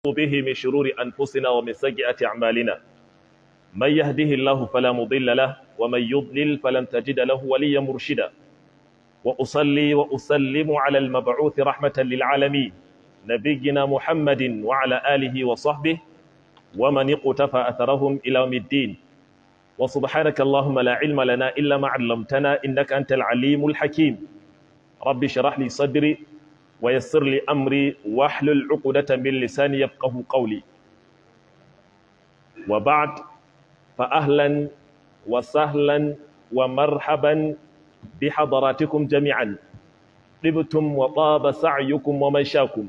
به من شرور أنفسنا ومن سيئات أعمالنا. من يهده الله فلا مضل له ومن يضلل فلن تجد له وليا مرشدا. وأصلي وأسلم على المبعوث رحمة للعالمين نبينا محمد وعلى آله وصحبه ومن اقتفى أثرهم إلى يوم الدين. وسبحانك اللهم لا علم لنا إلا ما علمتنا إنك أنت العليم الحكيم. رب اشرح لي صدري ويسر لي أمري واحلل عقدة من لساني يفقه قولي. وبعد، فأهلا وسهلا ومرحبا بحضراتكم جميعا. طبتم وطاب سعيكم ومنشاكم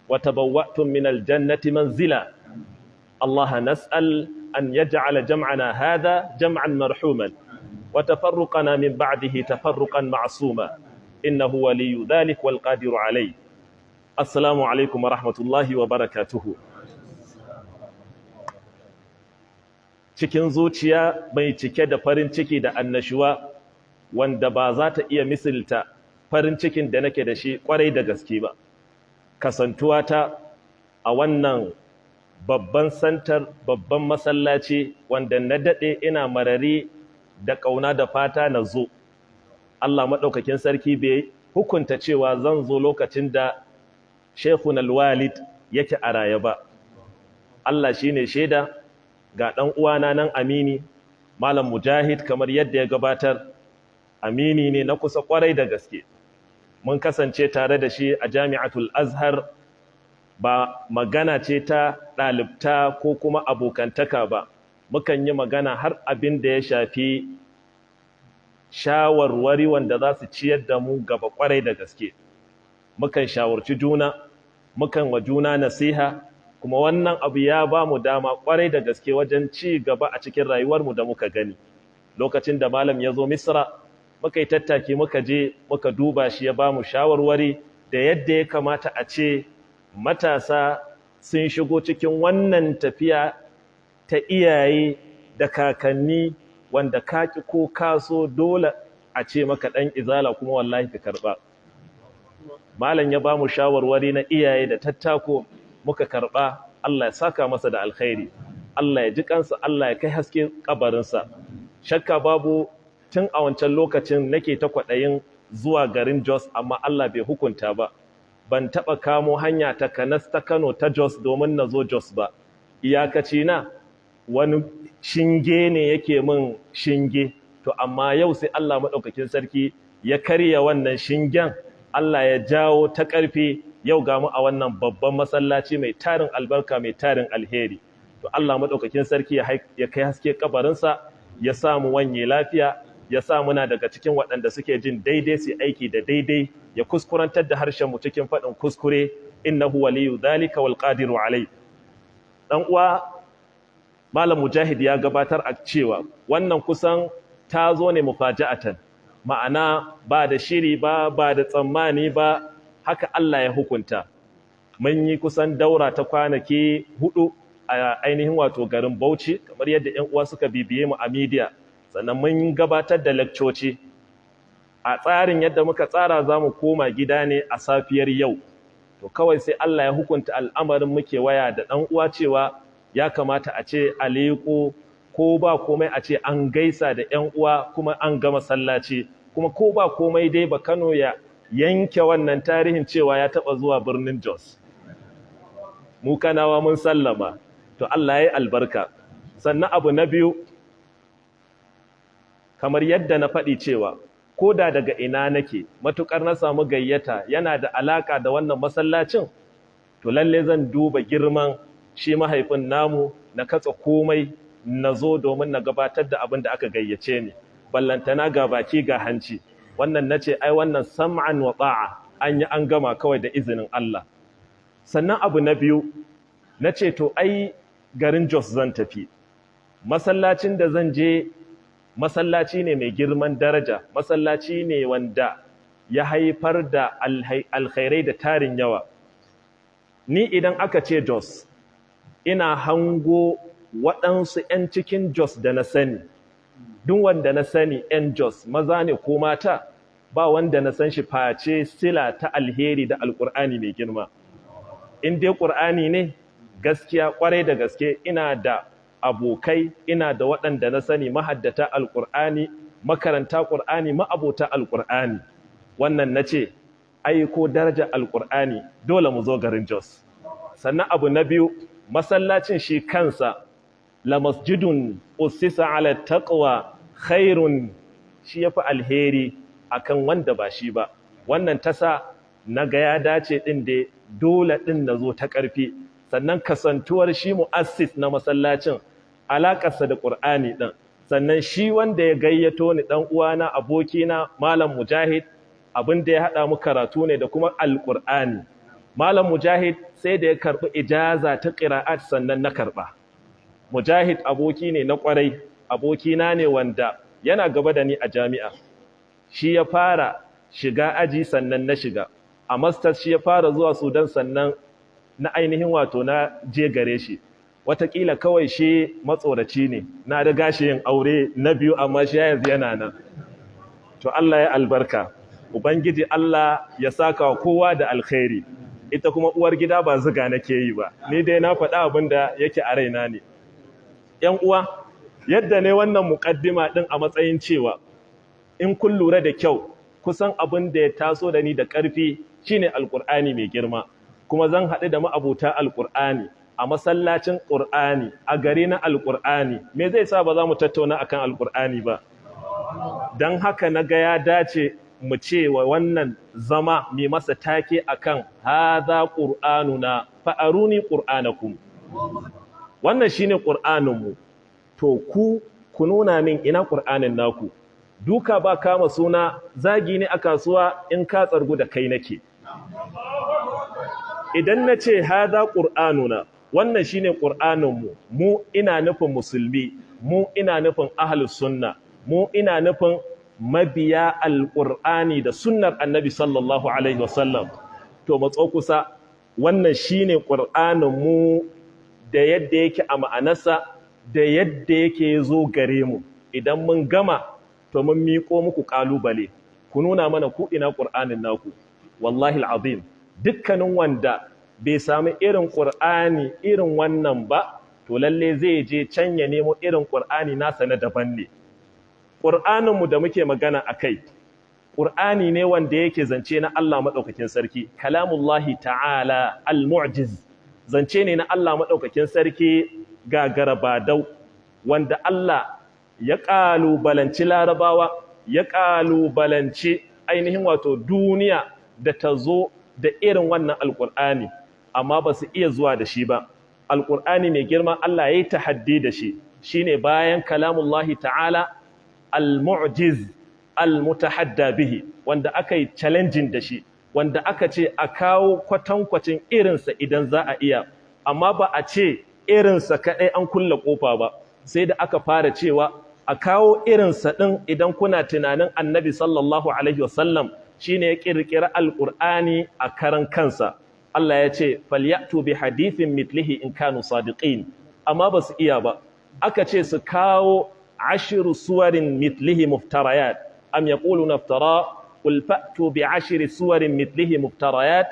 وتبوأتم من الجنة منزلا. الله نسأل أن يجعل جمعنا هذا جمعا مرحوما وتفرقنا من بعده تفرقا معصوما، إنه ولي ذلك والقادر عليه. السلام عليكم ورحمة الله وبركاته. Cikin zuciya mai cike da farin ciki da annashuwa wanda ba za ta iya misilta farin cikin da nake da shi kwarai da gaske ba. Kasantuwa ta a wannan babban santar, babban masallaci wanda na daɗe ina marari da ƙauna da fata na zo. Allah maɗaukakin sarki bai hukunta cewa zan zo lokacin da Sheikhun Alwalid yake a raye ba. Allah shi ne shaida ga ɗan uwana nan Amini, Malam Mujahid, kamar yadda ya gabatar, amini ne na kusa kwarai da gaske. Mun kasance tare da shi a Jami'atul Azhar. Ba magana ce ta ɗalibta ko kuma abokantaka ba, mukan yi magana har abin da ya shafi shawarwari wanda za su ciyar da mu gaba kwarai da gaske. Mukan shawarci juna, mukan wa juna nasiha, kuma wannan abu ya ba mu dama kwarai da gaske wajen ci gaba a cikin rayuwarmu da muka gani. Lokacin da malam ya zo Misra, muka yi tattaki muka je muka duba shi, ya ba mu shawarwari da yadda ya kamata a ce matasa sun shigo cikin wannan tafiya ta iyaye da kakanni, wanda kaki ko kaso dole a ce maka ɗan izala kuma wallahi ka karɓa. Malam ya ba mu shawarwari na iyaye da tattako muka karɓa. Allah ya saka masa da alkhairi, Allah ya ji kansa, Allah ya kai haske kabarinsa. Shakka babu, tun a wancan lokacin nake ta kwaɗayin zuwa garin Jos, amma Allah bai hukunta ba. Ban taɓa kamo hanya ta Kanas ta Kano ta Jos domin na zo Jos ba. Iyakaci na wani shinge ne yake min shinge, to amma yau sai Allah maɗaukakin sarki ya karya wannan shingen, Allah ya jawo ta ƙarfi, yau ga mu a wannan babban masallaci mai tarin albarka, mai tarin alheri. To Allah maɗaukakin sarki ya kai haske kabarinsa, ya sa mu wanye lafiya, ya sa muna daga cikin waɗanda suke jin daidai su aiki da daidai, ya kuskurantar da harshen mu cikin faɗin kuskure, innahu waliyu dhalika wal qadiru alai. Dan uwa Malam Mujahid ya gabatar a cewa wannan kusan ta zo ne mufaja'atan, ma'ana ba da shiri ba, ba da tsammani ba, haka Allah ya hukunta. Mun yi kusan daura ta kwanaki 4 a ainihin wato garin Bauchi, kamar yadda ƴan uwa suka bibiye mu a media. Sannan mun gabatar da lakcoci. A tsarin yadda muka tsara za mu koma gida ne a safiyar yau. To kawai sai Allah ya hukunta al'amarin, muke waya da ɗan uwa cewa ya kamata a ce a leƙo, ko ba komai a ce an gaisa da ƴan uwa kuma an gama masallaci, kuma ko ba komai dai ba Kano ya yanke wannan tarihin cewa ya taɓa zuwa birnin Jos. Mu Kanawa mun sallama, to Allah ya yi albarka. Sannan abu na biyu, kamar yadda na faɗi cewa ko da daga ina nake, matuƙar na samu gayyata yana da alaƙa da wannan masallacin, to lalle zan duba girman shi mahaifin namu na katsa komai na zo domin na gabatar da abin da aka gayyace ni. Ballantana ga baki ga hanci. Wannan nace ai wannan sam'an wa ta'a, an yi an gama kawai da izinin Allah. Sannan abu na biyu, nace to ai garin Jos zan tafi. Masallacin da zan je masallaci ne mai girman daraja, masallaci ne wanda ya haifar da alkhairai da tarin yawa. Ni idan aka ce Jos, ina hango waɗansu 'yan cikin Jos da na sani. Duk wanda na sani 'yan Jos, maza ne ko mata, ba wanda na san shi face sila ta alheri da Alƙur'ani mai girma. In dai Ƙur'ani ne, Gaskiya kwarai da gaske ina da abokai, ina da waɗanda na sani mahaddata alƙur'ani, makaranta ƙur'ani, ma'abota alƙur'ani. Wannan na ce ai ko darajar alƙur'ani dole mu zo garin Jos. Sannan abu na biyu, masallacin shi kansa, la masjidun ussisa ala taqwa khairun, shi yafi alheri akan wanda ba shi ba. Wannan tasa naga ya dace din da dole din nazo ta ƙarfi. Sannan kasantuwar shi mu'assis na masallacin, alaƙarsa da Qur'ani din, sannan shi wanda ya gayyato ni dan uwana abokina Malam Mujahid, abin da ya hada mu karatu ne da kuma Alƙur'ani. Malam Mujahid sai da ya karbi ijaza ta qira'at sannan na karba. Mujahid aboki ne na kwarai, abokina ne wanda yana gaba da ni a jami'a. Shi ya fara shiga aji sannan na shiga. A masters shi ya fara zuwa Sudan sannan na ainihin wato na je gare shi. Wataƙila kawai shi matsoraci ne, na riga shi yin aure na biyu amma shi yanzu yana nan. To Allah ya albarka. Ubangiji Allah ya saka wa kowa da alkhairi. Ita kuma uwar gida ba zuga nake yi ba, ni dai na faɗa abin da yake a raina ne. ‘Yan uwa, yadda ne wannan muƙaddima ɗin a matsayin cewa in kun lura da kyau, kusan abin da ya taso da ni da ƙarfi shine Alƙur'ani mai girma, kuma zan haɗu da ma'abuta Alƙur'ani a masallacin Ƙur'ani a gari na Alƙur'ani. Me zai sa ba za mu tattauna akan Alƙur'ani ba? Don haka na ga ya dace mu ce wa wannan zama mai masa take akan hadha qur'anuna fa'aruni qur'anakum. Wannan shine qur'aninmu. To ku nuna min ina qur'anin naku. Duka ba kama suna, zagi ne a kasuwa, in ka tsargu da kai nake. Idan na ce hadha qur'anuna, wannan shine qur'aninmu, mu ina nufin musulmi, mu ina nufin ahlus sunna, mu ina nufin mabiya alƙur'ani da sunnar annabi sallallahu alaihi wasallam. To matso kusa, wannan shine ƙur'anin mu da yadda yake a ma'anarsa, da yadda yake zo gare mu. Idan mun gama, to mun miƙo muku ƙalubale, ku nuna mana ku ina ƙur'anin naku. Wallahi al'azim, dukkanin wanda bai sami irin ƙur'ani irin wannan ba, to lalle zai je can ya nemo irin ƙur'ani nasa na daban ne. Ƙur'aninmu da muke magana a kai, ƙur'ani ne wanda yake zance na Allah maɗaukakin sarki, kalamullahi ta'ala al-mu'jiz, zance ne na Allah maɗaukakin sarki gagara badau, wanda Allah ya ƙalubalanci larabawa, ya ƙalubalanci ainihin wato duniya da ta zo da irin wannan alƙur'ani, amma ba su iya zuwa da shi ba. Alƙur'ani mai girma Allah ya yi tahaddi da shi, shine bayan kalamullahi ta'ala al-mu'jiz al-mutahadda bihi, wanda aka yi challenging da shi, wanda aka ce a kawo kwatankwacin irinsa idan za a iya, amma ba a ce irinsa kaɗai an kulle ƙofa ba, sai da aka fara cewa a kawo irinsa ɗin idan kuna tunanin annabi sallallahu alaihi wasallam shine ya ƙirƙiri alƙur'ani a karan kansa. Allah ya ce falyatu bi hadithin mithlihi in kanu sadiqin, amma ba su iya ba. Aka ce su kawo 10 suwarin mithlihi muftarayat, am yaquluna iftara, qul fa'tu bi 10 suwarin mithlihi muftarayat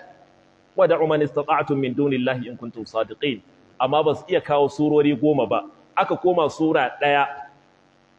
wad'u man istata'tum min dunillahi in kuntum sadiqin, amma ba su iya kawo surori 10 ba. Aka koma sura 1.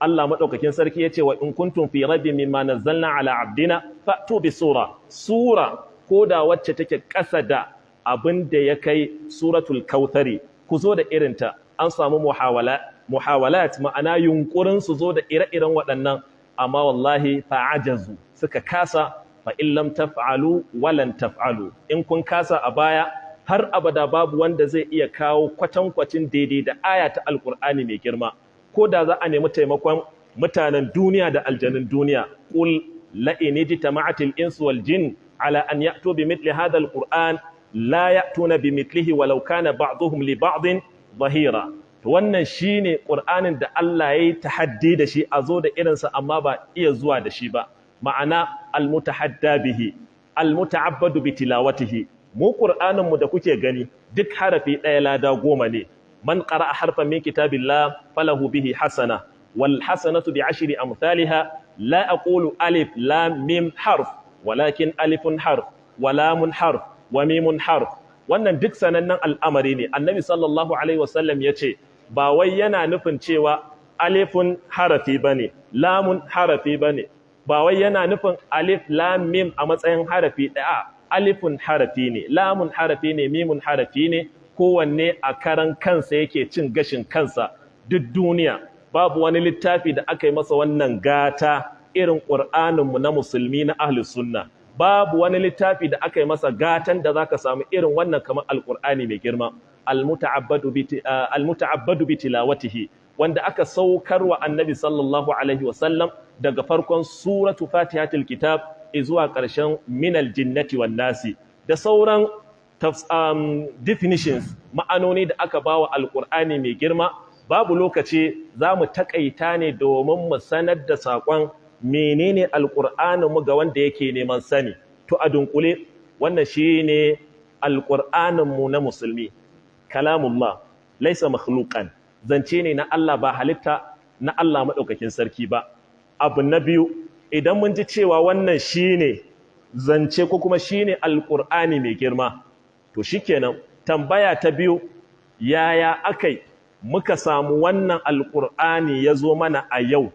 Allah madaukakin sarki yace wa in kuntum fi rabbin mimma nazzalna ala abdina fa'tu bi sura, sura koda wacce take ƙasa da abin da ya kai suratul kautsari, ku zo da irinta. An samu muhawalat, ma'ana yunkurin su zo da ire-iren waɗannan, amma wallahi fa'ajazu, suka kasa. Fa in lam taf'alu walan taf'alu, in kun kasa a baya har abada babu wanda zai iya kawo kwatankwacin daidai da aya ta alkur'ani mai girma, ko da za a nemi taimakon mutanen duniya da aljanun duniya. Qul la in ijtama'atil insu wal jin ala an ya'tu bi mithli hadha alquran la ya'tuna bi mithlihi walau kana ba'dhum li ba'din zahira. To wannan shine qur'anin da Allah yayi tahaddi da shi, a zo da irinsa amma ba iya zuwa da shi ba. Ma'ana almutahadda bihi almuta'abbadu bi tilawatihi. Mu qur'anin mu da kuke gani duk harafi ɗaya lada 10 ne. Man qara'a harfan min kitabillah falahu bihi hasana wal hasanatu bi ashri amsalha. La aqulu alif lam mim harf, walakin alifun harf wa lamun harf wa mimun harf. Wannan duk sanannen al'amari ne. Annabi sallallahu alaihi wasallam ya ce ba wai yana nufin cewa alifun harafi bane, lamun harafi bane, ba wai yana nufin alif lam mim a matsayin harafi ɗaya. Alifun harafi ne, lamun harafi ne, mimun harafi ne, kowanne a karan kansa yake cin gashin kansa. Duk duniya babu wani littafi da aka yi masa wannan gata irin ƙur'aninmu na musulmi na ahlus sunna. Babu wani littafi da aka yi masa gatan da zaka samu irin wannan kamar alƙur'ani mai girma, almuta'abbadu bi tilawatihi, wanda aka saukar wa annabi sallallahu alaihi wasallam daga farkon suratu fatihatul kitab zuwa ƙarshen minal jinnati wan nasi, da sauran definitions, ma'anoni da aka bawa alƙur'ani mai girma. Babu lokaci, za mu taƙaita ne domin mu sanar da saƙon menene alƙur'anin mu ga wanda yake neman sani. To a dunkule wannan shine alƙur'anin mu na musulmi, kalamullah laisa makhluqan, zance ne na Allah, ba halitta na Allah madaukakin sarki ba. Abu na biyu, idan mun ji cewa wannan shine zance ko kuma shine alƙur'ani mai girma, to shikenan tambaya ta biyu, yaya akai muka samu wannan alƙur'ani ya zo mana a yau?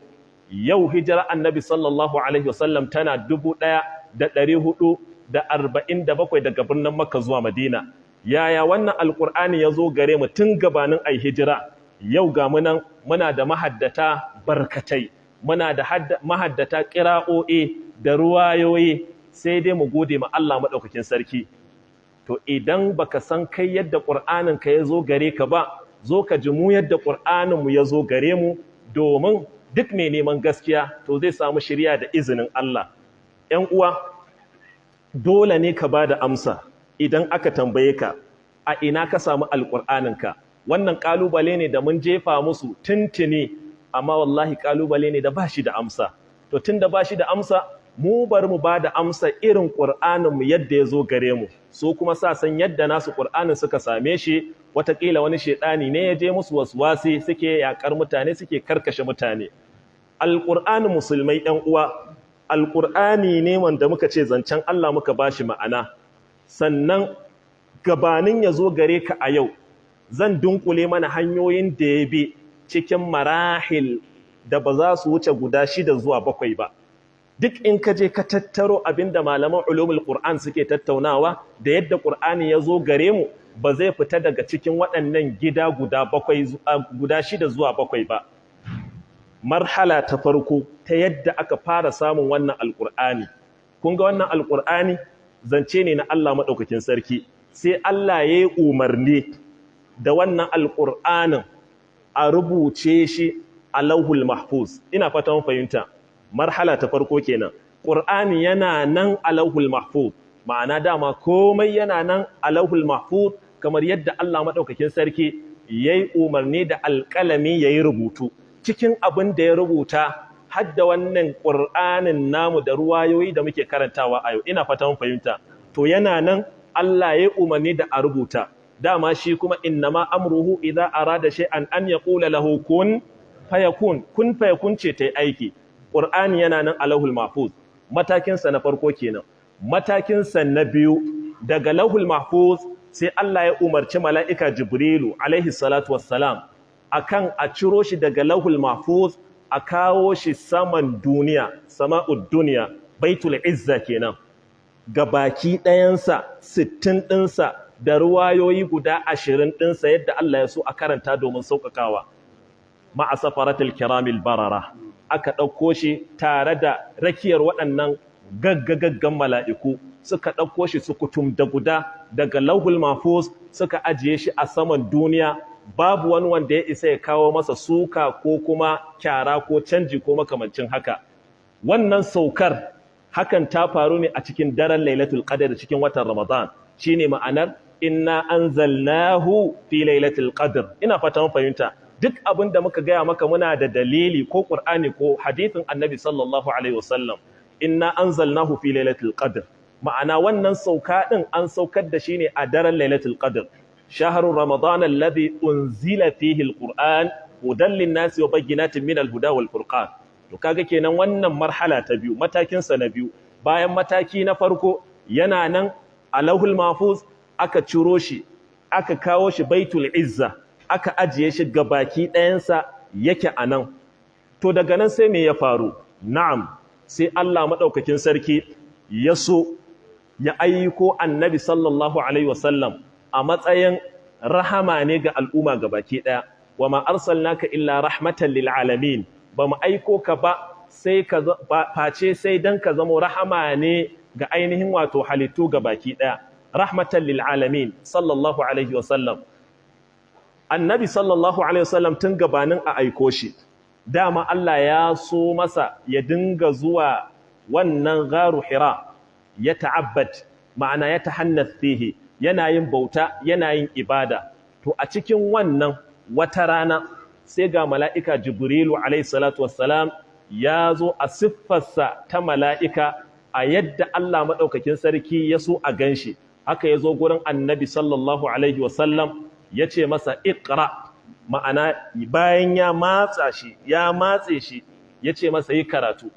Yau hijira annabi sallallahu alaihi wasallam tana 1447 daga birnin Makka zuwa Madina. Yaya wannan alƙur'ani ya zo gare mu tun gabanin ai hijira? Yau ga mu nan muna da mahaddata barkatai, muna da mahaddata ƙira'o'i da ruwayoyi, sai dai mu gode ma Allah maɗaukakin sarki. To idan baka san kai yadda ƙur'anin ka ya zo gare ka ba, zo ka ji mu yadda ƙur'anin mu ya zo gare mu, domin duk mai neman gaskiya to zai samu shiriya da izinin Allah. ‘Yan uwa, dole ne ka ba da amsa idan aka tambaye ka a ina ka samu alƙur'aninka. Wannan ƙalubale ne da mun jefa musu tuntuni, amma wallahi ƙalubale ne da ba shi da amsa. To tun da ba shi da amsa, mu bari mu ba da amsa irin ƙur'aninmu yadda ya zo gare mu, su kuma sa san yadda nasu ƙur'anin suka same shi. Wataƙila wani shaiɗani ne ya je musu waswasi, suke yaƙar mutane, suke karkashe mutane. Alƙur'anin musulmai, ‘yan uwa, alƙur'ani ne wanda muka ce zancen Allah muka ba shi ma'ana. Sannan gabanin ya zo gare ka a yau, zan dunkule mana hanyoyin da ya bi cikin marahil da ba za su wuce guda 6 zuwa 7 ba. Duk in ka je ka tattaro abinda malaman ulumul Qur'an suke tattaunawa da yadda Qur'ani ya zo gare mu, ba zai fita daga cikin waɗannan gida guda 7, guda 6 zuwa 7 ba. Marhala ta farko ta yadda aka fara samun wannan alƙur'ani. Kun ga wannan alƙur'ani zance ne na Allah maɗaukakin sarki. Sai Allah ya yi umarni da wannan alƙur'anin a rubuce shi a lauhul mahfuz. Ina fata mun fahimta. Marhala ta farko kenan. Qur'ani yana nan a lauhul mahfuz, ma'ana dama komai yana nan a lauhul mahfuz, kamar yadda Allah maɗaukakin sarki yayi umarni da alƙalami yayi rubutu. Cikin abin da ya rubuta hadda wannan Qur'anin namu da ruwayoyi da muke karantawa a yau. Ina fata mun fahimta. To yana nan, Allah yayi umarni da a rubuta. Dama shi kuma innama amruhu idza arada shay'an an yaqula lahu kun fayakun. Kun fayakun ce tayi aiki. Qur'ani yana nan a lauhul mahfuz. Matakin sa na farko kenan. Matakin sa na biyu, daga lauhul mahfuz sai Allah ya umarci mala'ika Jibrilu alaihi salatu wassalam akan a ciro shi daga lauhul mahfuz a kawo shi saman duniya, sama'ud duniya, baitul izza kenan. Gabaki ɗayansa 60 ɗinsa da ruwayoyi guda 20 ɗinsa yadda Allah ya so a karanta domin sauƙaƙawa. Ma'a safaratul kiramil barara, aka ɗauko shi tare da rakiyar waɗannan gaggagaggan mala'iku, suka ɗauko shi su kutum da guda daga lauhul mahfuz suka ajiye shi a saman duniya. Babu wani wanda ya isa ya kawo masa suka ko kuma kyara ko canji ko makamancin haka. Wannan saukar hakan ta faru ne a cikin daren Lailatul Qadr cikin watan Ramadan. Shine ma'anar inna anzalnahu fi Lailatul Qadr. Ina fata mun fahimta. Duk abin da muka gaya maka muna da dalili, ko Qur'ani ko hadithin Annabi sallallahu alaihi wasallam. Inna anzalnahu fi Lailatul Qadr, ma'ana wannan sauka din an saukar da shi ne a daren Lailatul Qadr. Shahru Ramadan alladhi unzila fihi alquran hudan lin-nasi wa bayyinatin min al-huda wal furqan. To kaga kenan wannan marhala ta biyu, matakin sa na biyu. Bayan mataki na farko yana nan a lauhul mahfuz, Aka ciro shi, aka kawo shi Baitul Izza, aka ajiye shi gabaki ɗayansa yake a nan. To daga nan sai me ya faru? Na'am, sai Allah maɗaukakin sarki ya so ya aiko Annabi sallallahu alaihi wasallam a matsayin rahama ne ga al'umma gabaki ɗaya. Wa ma arsalnaka illa rahmatan lil alamin. Ba mu aiko ka ba sai ka face sai dan ka zamo rahama ne ga ainihin wato halittu gabaki ɗaya. Rahmatan lil alamin sallallahu alaihi wasallam. Annabi sallallahu alaihi wasallam tun gabanin a aiko shi, dama Allah ya so masa ya dinga zuwa wannan gharu Hira, ya ta'abbad, ma'ana ya tahannath fihi, yana yin bauta, yana yin ibada. To a cikin wannan wata rana sai ga mala'ika Jibrilu alaihi salatu wassalam ya zo a siffarsa ta mala'ika, a yadda Allah maɗaukakin sarki ya so a ganshi. Haka ya zo gurin Annabi sallallahu alaihi wasallam, ya ce masa iqra, ma'ana bayan ya matsa shi, ya matse shi, ya ce masa yi karatu.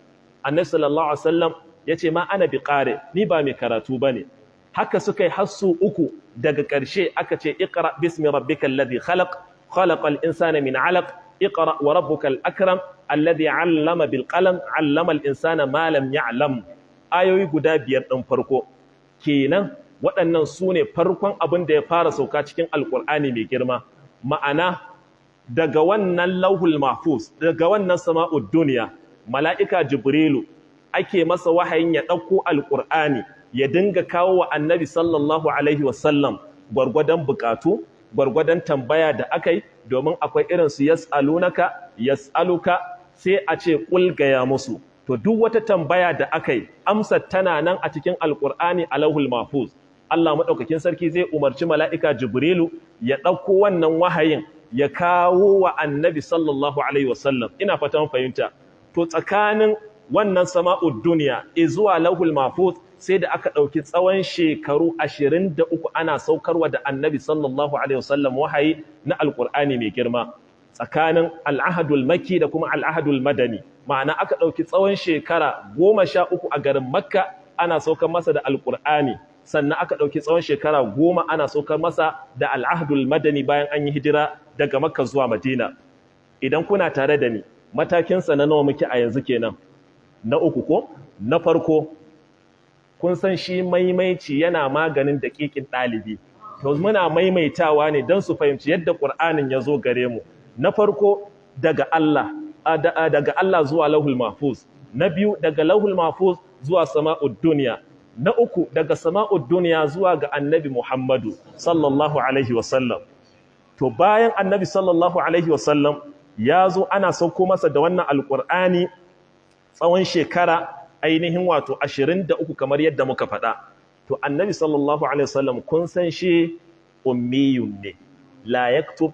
Annabi sallallahu alaihi wasallam ya ce ma ana biqari, ni ba mai karatu bane. Haka suka yi hassu uku. Daga ƙarshe aka ce iqra bismi rabbikal ladhi khalaq, khalaqal insana min 'alaq, iqra wa rabbukal akram alladhi 'allama bil qalam, 'allama al insana ma lam ya'lam. Ayoyi guda biyar ɗin farko kenan. Waɗannan su ne farkon abin da ya fara sauka cikin Alƙur'ani mai girma. Ma'ana daga wannan Lauhul Mahfuz, daga wannan sama'ud duniya, mala'ika Jibrilu ake masa wahayin ya ɗauko Alƙur'ani ya dinga kawo wa Annabi sallallahu alaihi wasallam gwargwadon buƙatu, gwargwadon tambaya da aka yi, domin akwai irin su yas'alunaka, yas'aluka, sai a ce ƙul, gaya musu. To duk wata tambaya da aka yi, amsar tana nan a cikin Alƙur'ani a Lauhul Mahfuz. Allah maɗaukakin sarki zai umarci mala'ika Jibrilu ya ɗauko wannan wahayin ya kawo wa Annabi sallallahu alaihi wasallam. Ina fatan fahimta. To tsakanin wannan sama'ud duniya zuwa Lauhul Mahfuz sai da aka ɗauki tsawon shekaru 23 ana saukarwa da Annabi sallallahu alaihi wasallam wahayi na Alƙur'ani mai girma, tsakanin al'ahadul Makki da kuma al'ahadul Madani. Ma'ana aka ɗauki tsawon shekara 13 a garin Makka ana saukar masa da Alƙur'ani, sannan aka ɗauki tsawon shekara 10 ana saukar masa da al'ahdul Madani bayan an yi hijira daga Makka zuwa Madina. Idan kuna tare da ni, matakinsa na nawa muke a yanzu kenan? Na uku ko? Na farko, kun san shi maimaici yana maganin daƙiƙin ɗalibi. To muna maimaitawa ne don su fahimci yadda Ƙur'anin ya zo gare mu. Na farko daga Allah, daga Allah zuwa Lauhul Mahfuz. Na biyu daga Lauhul Mahfuz zuwa sama'ud duniya. Na uku daga sama'ud duniya zuwa ga Annabi Muhammadu sallallahu alaihi wasallam. To bayan Annabi sallallahu alaihi wasallam ya zo ana sauko masa da wannan Alƙur'ani tsawon shekara ainihin wato 23 kamar yadda muka faɗa. To Annabi sallallahu alaihi wasallam kun san shi ummiyun ne, la yaktub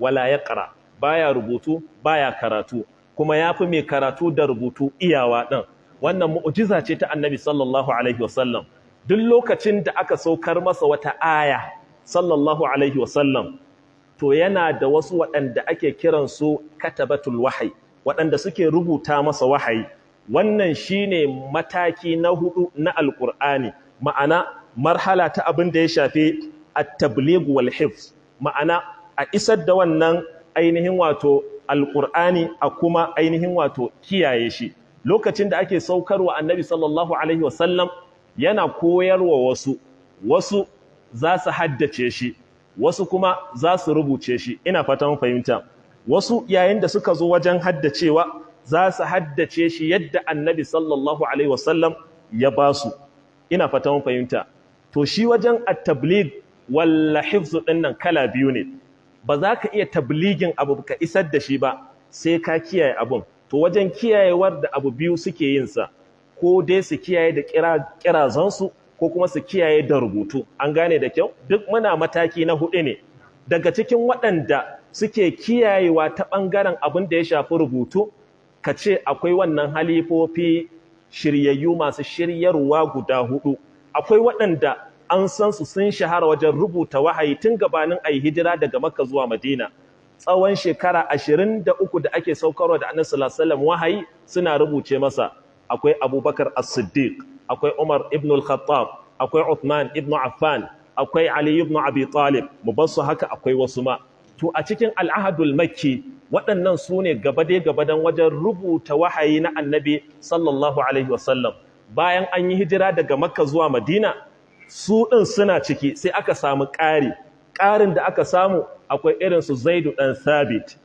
wala yaqra, baya rubutu baya karatu, kuma yafi mai karatu da rubutu iyawa ɗin. Wannan mu'jiza ce ta Annabi sallallahu alaihi wasallam. Duk lokacin da aka saukar masa wata aya sallallahu alaihi wasallam, to yana da wasu waɗanda ake kiransu katabatul wahayi, waɗanda suke rubuta masa wahayi. Wannan shine mataki na hudu na Alƙur'ani, ma'ana marhala ta abin da ya shafi at-tabligh wal hifz, ma'ana a isar da wannan ainihin wato Alƙur'ani a kuma ainihin wato kiyaye shi. Lokacin da ake saukarwa Annabi sallallahu alaihi wasallam yana koyarwa wasu, wasu za su haddace shi, wasu kuma za su rubuce shi. Ina fatan fahimta. Wasu yayin da suka zo wajen haddacewa za su haddace shi yadda Annabi sallallahu alaihi wasallam ya ba su. Ina fatan fahimta. To shi wajen at-tabligh wal hifz din nan kala biyu ne. Ba za ka iya tabligin abu ka isar da shi ba sai ka kiyaye abun. To wajen kiyayewar da abu biyu suke yin sa, ko dai su kiyaye da kirazansu ko kuma su kiyaye da rubutu. An gane da kyau? Duk muna mataki na hudu ne. Daga cikin waɗanda suke kiyayewa ta ɓangaren abin da ya shafi rubutu, ka ce akwai wannan halifofi shiryayyu masu shiryarwa guda hudu. Akwai waɗanda an san su sun shahara wajen rubuta wahayi tun gabanin a yi hijira daga Makka zuwa Madina. Tsawon shekara 23 da ake saukarwa da Annabi sallallahu alaihi wasallam wahayi suna rubuce masa. Akwai Abubakar As-Siddiq, akwai Umar ibn al-Khattab, akwai Uthman ibn Affan, Akwai Ali ibn Abi Talib. Mu bar su haka, akwai wasu ma. To a cikin al'ahadul makki, waɗannan su ne gaba gabadan wajen rubuta wahayi na Annabi sallallahu alaihi wasallam. Bayan an yi hijira daga Makka zuwa Madina, su ɗin suna ciki, sai aka samu ƙari. Ƙarin da aka samu, akwai irin su Zaidu ɗan Thabit,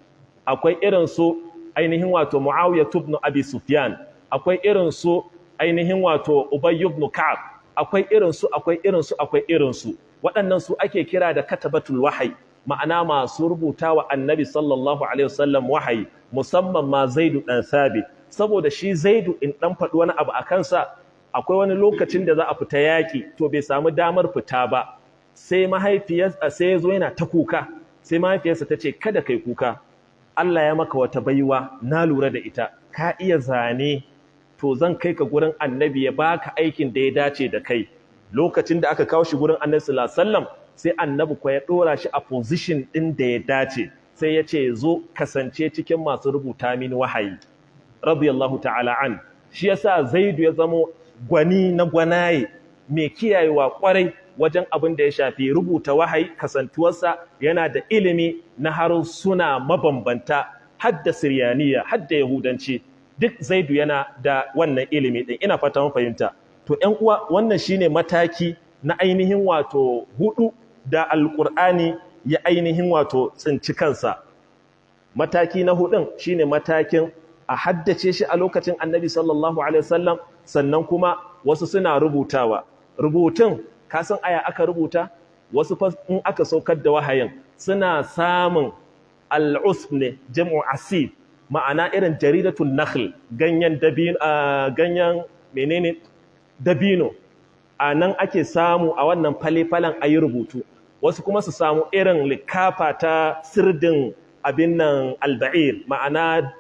akwai irin su ainihin wato Muawiya ibn Abi Sufyan, akwai irin su ainihin wato Ubay ibn Ka'ab, akwai irin su, akwai irin su, akwai irin su. Waɗannan su ake kira da katabatul wahayi, ma'ana masu rubuta wa Annabi sallallahu alaihi wasallam wahayi, musamman ma Zaidu ɗan Thabit. Saboda shi Zaidu, in ɗan faɗi wani abu a kansa, akwai wani lokacin da za a fita yaƙi, to bai samu damar fita ba, sai mahaifiyarsa, sai ya zo yana ta kuka. Sai mahaifiyarsa ta ce, "Kada kai kuka, Allah ya maka wata baiwa, na lura da ita, ka iya zane. To zan kai ka gurin Annabi ya baka aikin da ya dace da kai." Lokacin da aka kawo shi gurin Annabi sallallahu alaihi wasallam, sai Annabi ko ya dora shi a position din da ya dace, sai ya ce, "Zo kasance cikin masu rubuta mini wahayi." Radiyallahu ta'ala an. Shi yasa Zaidu ya zamo gwani na gwanaye, mai kiyayewa kwarai wajen abin da ya shafi rubuta wahayi, kasantuwarsa yana da ilimi na harsuna mabambanta, hadda Siryaniya, hadda Yahudanci, duk Zaidu yana da wannan ilimi din. Ina fata mun fahimta. To ƴan uwa, wannan shine mataki na ainihin wato hudu da Alƙur'ani ya ainihin wato tsinci kansa. Mataki na hudun shine matakin a haddace shi a lokacin Annabi sallallahu alaihi wasallam, sannan kuma wasu suna rubutawa. Rubutun, ka san aya aka rubuta? Wasu fa in aka saukar da wahayin, suna samun al'usb ne, jam'u asib, ma'ana irin jaridatun nakhl, ganyen dabino, ganyen menene, dabino, a nan ake samu a wannan fale-falen ayi rubutu. Wasu kuma su samu irin likafa ta sirdin abin nan, alba'ir, ma'ana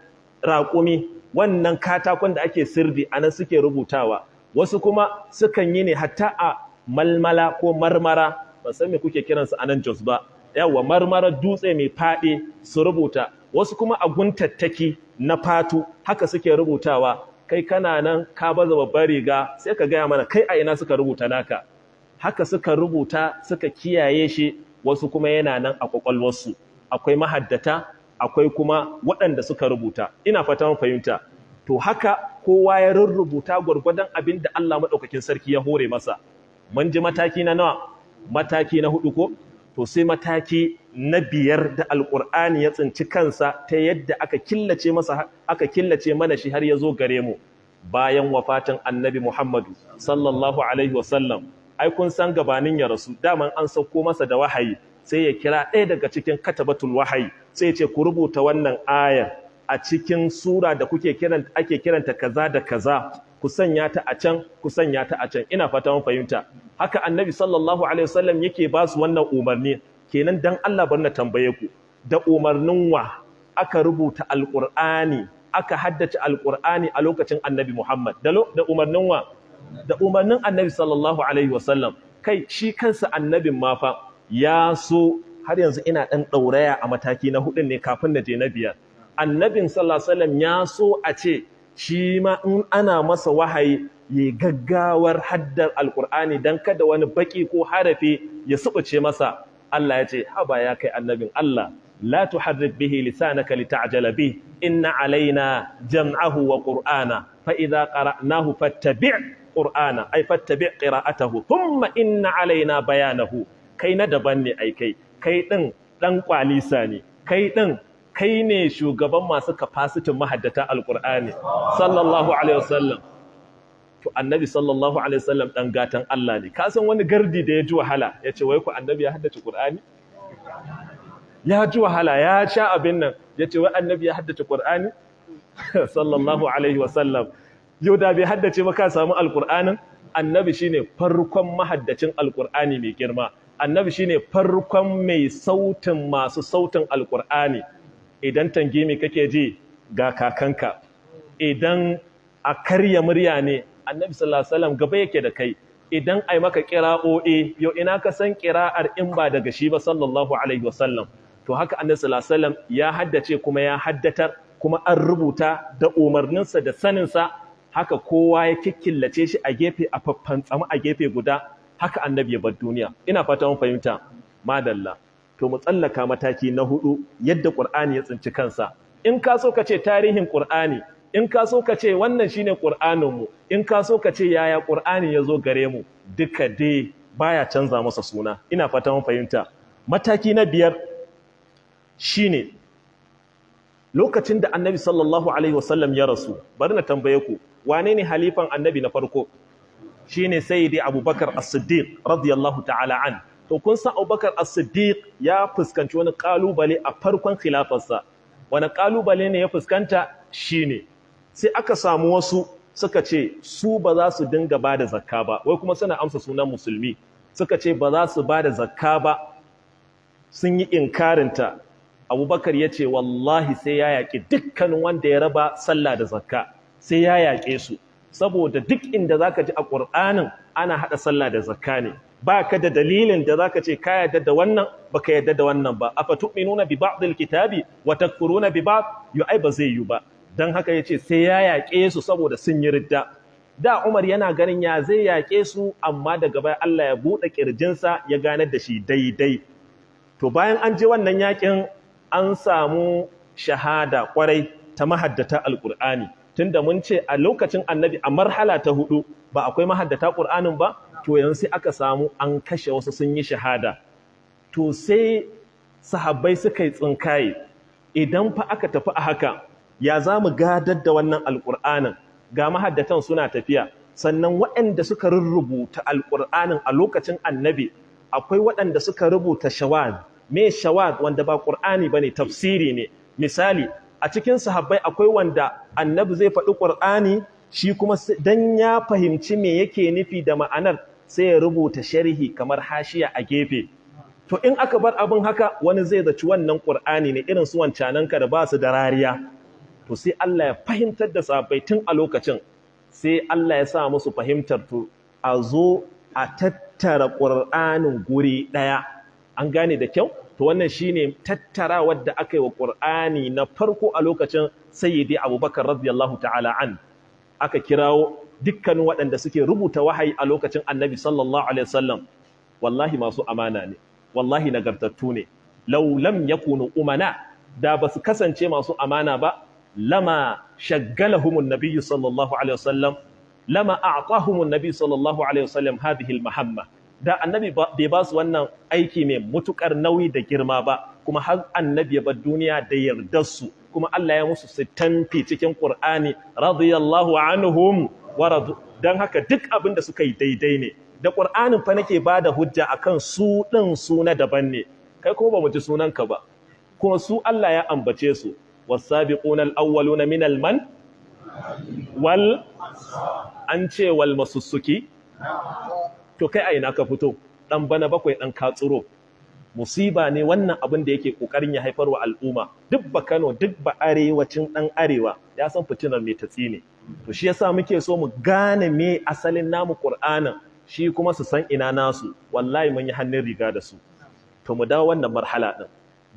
raƙumi, wannan katakon da ake sirdi, a nan suke rubutawa. Wasu kuma sukan yi ne hatta a malmala ko marmara, ban san me kuke kiransa a nan Jos ba, yawa, marmara, dutse mai faɗi, su rubuta. Wasu kuma a guntattaki na fatu haka suke rubutawa. Kai kana nan ka baza babbar riga, sai ka gaya mana kai a ina suka rubuta naka. Haka suka rubuta, suka kiyaye shi. Wasu kuma yana nan a kwakwalwarsu. Akwai mahaddata, akwai kuma waɗanda suka rubuta. Ina fata mun fahimta. To haka kowa ya rurrubuta gwargwadon abin da Allah maɗaukakin sarki ya hore masa. Mun ji mataki na nawa? Mataki na hudu ko? To sai mataki na biyar da Alƙur'ani ya tsinci kansa, ta yadda aka killace masa, aka killace mana shi har ya zo gare mu bayan wafatin Annabi Muhammadu sallallahu alaihi wasallam. Ai kun san gabanin ya rasu, daman an sauko masa da wahayi, sai ya kira ɗaya daga cikin katabatul wahayi, sai ya ce, "Ku rubuta wannan ayar a cikin sura da kuke kiran, ake kiranta kaza da kaza, ku sanya ta a can, ku sanya ta a can." Ina fata mun fahimta. Haka Annabi sallallahu alaihi wasallam yake ba su wannan umarni. Kenan dan Allah bar na tambaye ku, da umarnin wa aka rubuta Alqur'ani, aka haddace Alqur'ani a lokacin Annabi Muhammad? Da umarnin wa? Da umarnin Annabi sallallahu alaihi wasallam. Kai, shi kansa Annabin ma fa ya so, har yanzu ina dan dauraya a mataki na hudun ne kafin na je na biyar. Annabin sallallahu alaihi wasallam ya so a ce shi ma in ana masa wahayi ya gaggawar haddar Alkur'ani, don kada wani baki ko harafi ya subuce masa. Allah ya ce, "Haba ya kai Annabin Allah, la tuharrik bihi lisanaka lita'jala bih, inna alaina jam'ahu wa qur'ana, fa idza qara'nahu fattabi' qur'ana, ay fattabi' qira'atahu, thumma inna alaina bayanahu." Kai na daban ne ai, kai din dan kwalisa ne, kai din kai ne shugaban masu kafasitin mahaddata Alkur'ani sallallahu alaihi wasallam. To Annabi sallallahu alaihi wasallam dan gatan Allah ne. Ka san wani gardi da ya ji wahala, ya ce wai ku Annabi ya haddace Qur'ani? Ya ji wahala, ya sha abin nan, ya ce wai Annabi ya haddace Qur'ani sallallahu alaihi wasallam? Yau da bai haddace ba, ka samu Alkur'anin? Annabi shine farkon mahaddacin Alkur'ani mai girma. Annabi shine farkon mai sautin masu sautin Alkur'ani. Idan tangimi kake ji, ga kakanka. Idan a karya murya ne, Annabi sallallahu alaihi wasallam gaba yake da kai. Idan ai maka qira'o'i, yau ina ka san qira'ar in ba daga shi ba sallallahu alaihi wasallam? To haka Annabi sallallahu alaihi wasallam ya haddace kuma ya haddatar, kuma an rubuta da umarninsa da saninsa. Haka kowa ya kikkillace shi a gefe, a faffantsama a gefe guda. Haka annabi ya bar duniya. Ina fata mun fahimta. Madalla. To mu tsallaka mataki na hudu, yadda Qur'ani ya tsinci kansa. In ka so ka ce tarihin Qur'ani, in ka so ka ce wannan shine Qur'anin mu, in ka so ka ce yaya Qur'ani ya zo gare mu, duka dai baya canza masa suna. Ina fata mun fahimta. Mataki na biyar shine lokacin da annabi sallallahu alaihi wasallam ya rasu. Bari na tambaye ku, wane ne halifan annabi na farko? Shine sayyidi Abubakar As-Siddiq radiyallahu ta'ala an. To kun san Abubakar As-Siddiq ya fuskanci wani kalubale a farkon khilafarsa. Wani kalubale ne ya fuskanta? Shine sai aka samu wasu suka ce su ba za su dinga ba da zakka ba, wai kuma suna amsa sunan musulmi, suka ce ba za su ba da zakka ba, sun yi inkarinta. Abubakar ya ce wallahi sai ya yaƙi dukkanin wanda ya raba sallah da zakka, sai ya yaƙe su, saboda duk inda zaka ji a Qur'anin ana haɗa sallah da zakka ne. Ba ka da dalilin da zaka ce ka yarda da wannan baka yarda da wannan ba. Afatu'minuna bi ba'dil kitabi wa takfuruna bi ba'd? Yu ai ba zai yi ba. Dan haka yace sai ya yaƙe su saboda sun yi ridda. Da Umar yana ganin ya zai yaƙe su, amma daga baya Allah ya buɗe kirjinsa ya ganar da shi daidai. To bayan an je wannan yaƙin an samu shahada kwarai ta mahaddata alƙur'ani, tunda mun ce a lokacin annabi a marhala ta hudu ba akwai mahaddata ƙur'anin ba, to yanzu sai aka samu an kashe wasu sun yi shahada. To sai sahabbai suka yi tsinkaye, idan fa aka tafi a haka ya za mu gadar da wannan alƙur'anin? Ga mahaddatan suna tafiya, sannan waɗanda suka rurrubuta alƙur'anin a lokacin annabi akwai waɗanda suka rubuta shawaz. Me shawaz? Wanda ba ƙur'ani bane, tafsiri ne. Misali a cikin sahabbai akwai wanda annabi zai faɗi ƙur'ani, shi kuma dan ya fahimci me yake nufi da ma'anar sai ya rubuta sharhi kamar hashiya a gefe. To in aka bar abin haka wani zai zaci wannan ƙur'ani ne, irin su wancananka da ba su da rariya. To sai Allah ya fahimtar da sahabbai tun a lokacin, sai Allah ya sa musu fahimtar to a zo a tattara ƙur'anin guri ɗaya. An gane da kyau? To wannan shine tattarawar da aka yi wa Qur'ani na farko a lokacin Sayyidi Abubakar radiyallahu ta'ala an. Aka kirawo dukkanin waɗanda suke rubuta wahayi a lokacin Annabi sallallahu alaihi wasallam. Wallahi masu amana ne, wallahi nagartattu ne. Law lam yakunu umana, da basu kasance masu amana ba, lama shaggalahum an-nabiy sallallahu alaihi wasallam, lama a'tahum an-nabiy sallallahu alaihi wasallam hadhihi al-mahamma. Da annabi bai ba su wannan aiki mai mutukar nauyi da girma ba, kuma har annabi ya bar duniya da yardar su, kuma Allah ya musu sitamfi cikin Qur'ani radiyallahu anhum wa radu. Dan haka duk abin da suka yi daidai ne. Da Qur'anin fa nake bada hujja akan su din, su na daban ne. Kai kuma ba mu ji sunanka ba, kuma su Allah ya ambace su, was-sabiquna al-awwaluna minal man wal an ce wal masussuki. To kai a ina ka fito? Dan bana bakwai dan katsuro. Musiba ne wannan abin da yake kokarin ya haifar wa al'umma. Duk ba Kano, duk ba arewacin dan arewa ya san fitinar mai tatsi ne. To shi yasa muke so mu gane me asalin namu Qur'anin, shi kuma su san ina nasu. Wallahi mun yi hannun riga da su. To mu dawo wannan marhala din.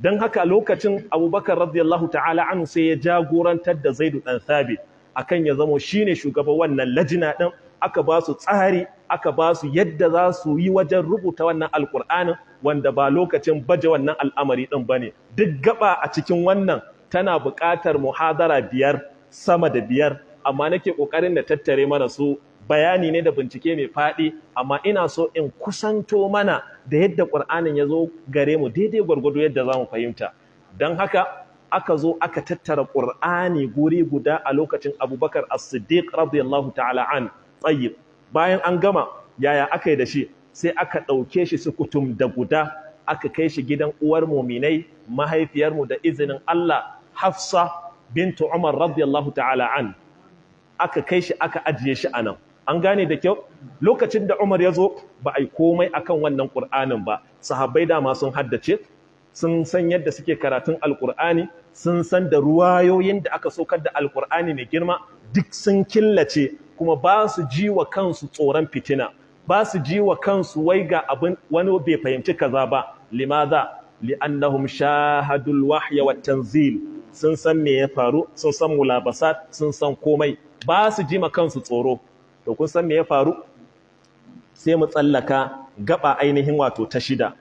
Dan haka lokacin Abubakar radiyallahu ta'ala anhu sai ya jagorantar da Zaidu dan Thabit akan ya zamo shine shugaban wannan lajina din. Aka ba su tsari, aka ba su yadda za su yi wajen rubuta wannan alkur'anin, wanda ba lokacin baje wannan al'amari ɗin ba ne. Duk gaba a cikin wannan tana buƙatar muhadara 5, sama da 5, amma nake ƙoƙarin da tattare mana su. Bayani ne da bincike mai faɗi, amma ina so in kusanto mana da yadda ƙur'anin ya zo gare mu daidai gwargwado yadda za mu fahimta. Don haka aka zo aka tattara ƙur'ani guri guda a lokacin Abubakar As-Siddiq radiyallahu ta'ala an. Tsayyib. Bayan an gama, yaya aka yi da shi? Sai aka ɗauke shi sukutum da guda, aka kai shi gidan uwar muminai, mahaifiyarmu da izinin Allah, Hafsa bintu Umar radiyallahu ta'ala an. Aka kai shi aka ajiye shi a nan. An gane da kyau? Lokacin da Umar ya zo, ba a yi komai akan wannan Ƙur'anin ba. Sahabbai dama sun haddace, sun san yadda suke karatun Alƙur'ani, sun san da ruwayoyin da aka saukar da Alƙur'ani mai girma, duk sun killace, kuma ba su ji wa kansu tsoron fitina, ba su ji wa kansu wai ga abin wani bai fahimci kaza ba. Limaza? Li'annahum shahadul wahya wat tanzil. Sun san me ya faru, sun san mulabasat, sun san komai, ba su ji ma kansu tsoro. To kun san me ya faru? Sai mu tsallaka gaba ainihin wato ta shida.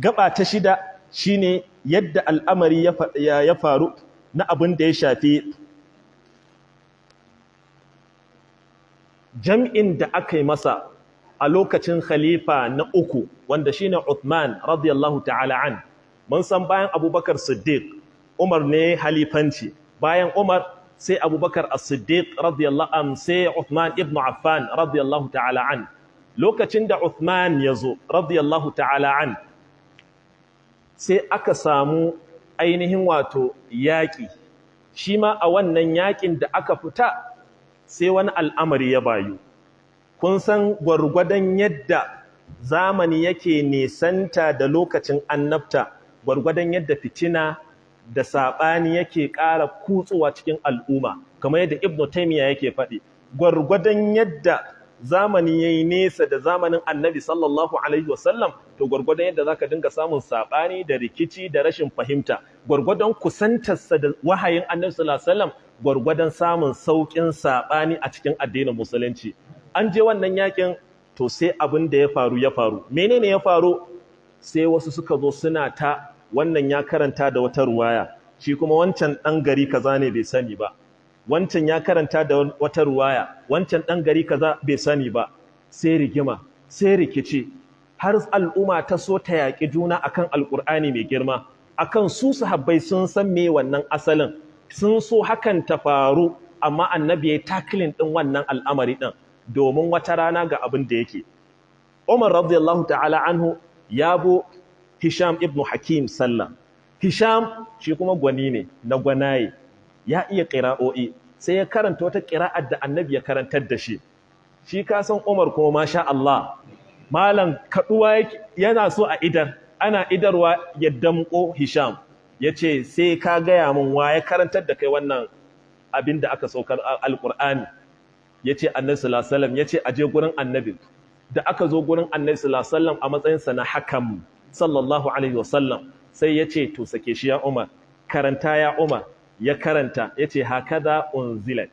Gaba ta shida shine yadda al'amari ya faru na abin da ya shafi jam'in da aka yi masa a lokacin khalifa na uku, wanda shine Uthman radiyallahu ta'ala an. Mun san bayan Abubakar Siddiq, Umar ne halifanci. Bayan Umar sai Abubakar As-Siddiq radiyallahu an, sai Uthman ibn Affan radiyallahu ta'ala an. Lokacin da Uthman ya zo radiyallahu ta'ala an, sai aka samu ainihin wato yaƙi. Shi ma a wannan yaƙin da aka fita sai wani al'amari ya bayu. Kun san gwargwadon yadda zamani yake nisanta da lokacin annabta, gwargwadon yadda fitina da saɓani yake ƙara kutsuwa cikin al'umma, kamar yadda Ibn Taymiyyah yake faɗi. Gwargwadon yadda zamani yayi nesa da zamanin Annabi sallallahu alaihi wasallam, to gwargwadon yadda zaka dinga samun saɓani da rikici da rashin fahimta. Gwargwadon kusantarsa da wahayin Annabi sallallahu alaihi wasallam, gwargwadon samun sauƙin saɓani a cikin addinin musulunci. An je wannan yakin, to sai abin da ya faru ya faru. Menene ya faru? Sai wasu suka zo suna ta wannan ya karanta da wata ruwaya, shi kuma wancan ɗan gari kaza ne bai sani ba, wancan ya karanta da wata ruwaya, wancan ɗan gari kaza bai sani ba. Sai rigima, sai rikici, har al'umma ta so ta yaƙi juna akan Alƙur'ani mai girma, akan su sahabbai sun san me wannan asalin, sun so hakan ta faru, amma Annabi ya tackling ɗin wannan al'amari ɗin, domin wata rana ga abin da yake. Umar radiyallahu ta'ala anhu ya bo Hisham ibn Hakim sallah. Hisham shi kuma gwani ne na gwanaye, ya iya ƙira'o'i, sai ya karanta wata ƙira'ar da Annabi ya karantar da shi. Shi ka san Umar kuma masha Allah, malam kaɗuwa yana so a idar, ana idarwa ya damƙo Hisham, ya ce sai ka gaya min wa ya karantar da kai wannan abin da aka saukar Alƙur'ani. Ya ce Annabi sallallahu alaihi wasallam, ya ce aje gurin Annabi. Da aka zo gurin Annabi sallallahu alaihi wasallam a matsayinsa na hakam sallallahu alaihi wasallam, sai ya ce to sake shi ya Umar, karanta ya Umar. Ya karanta, ya ce hakaza unzilat,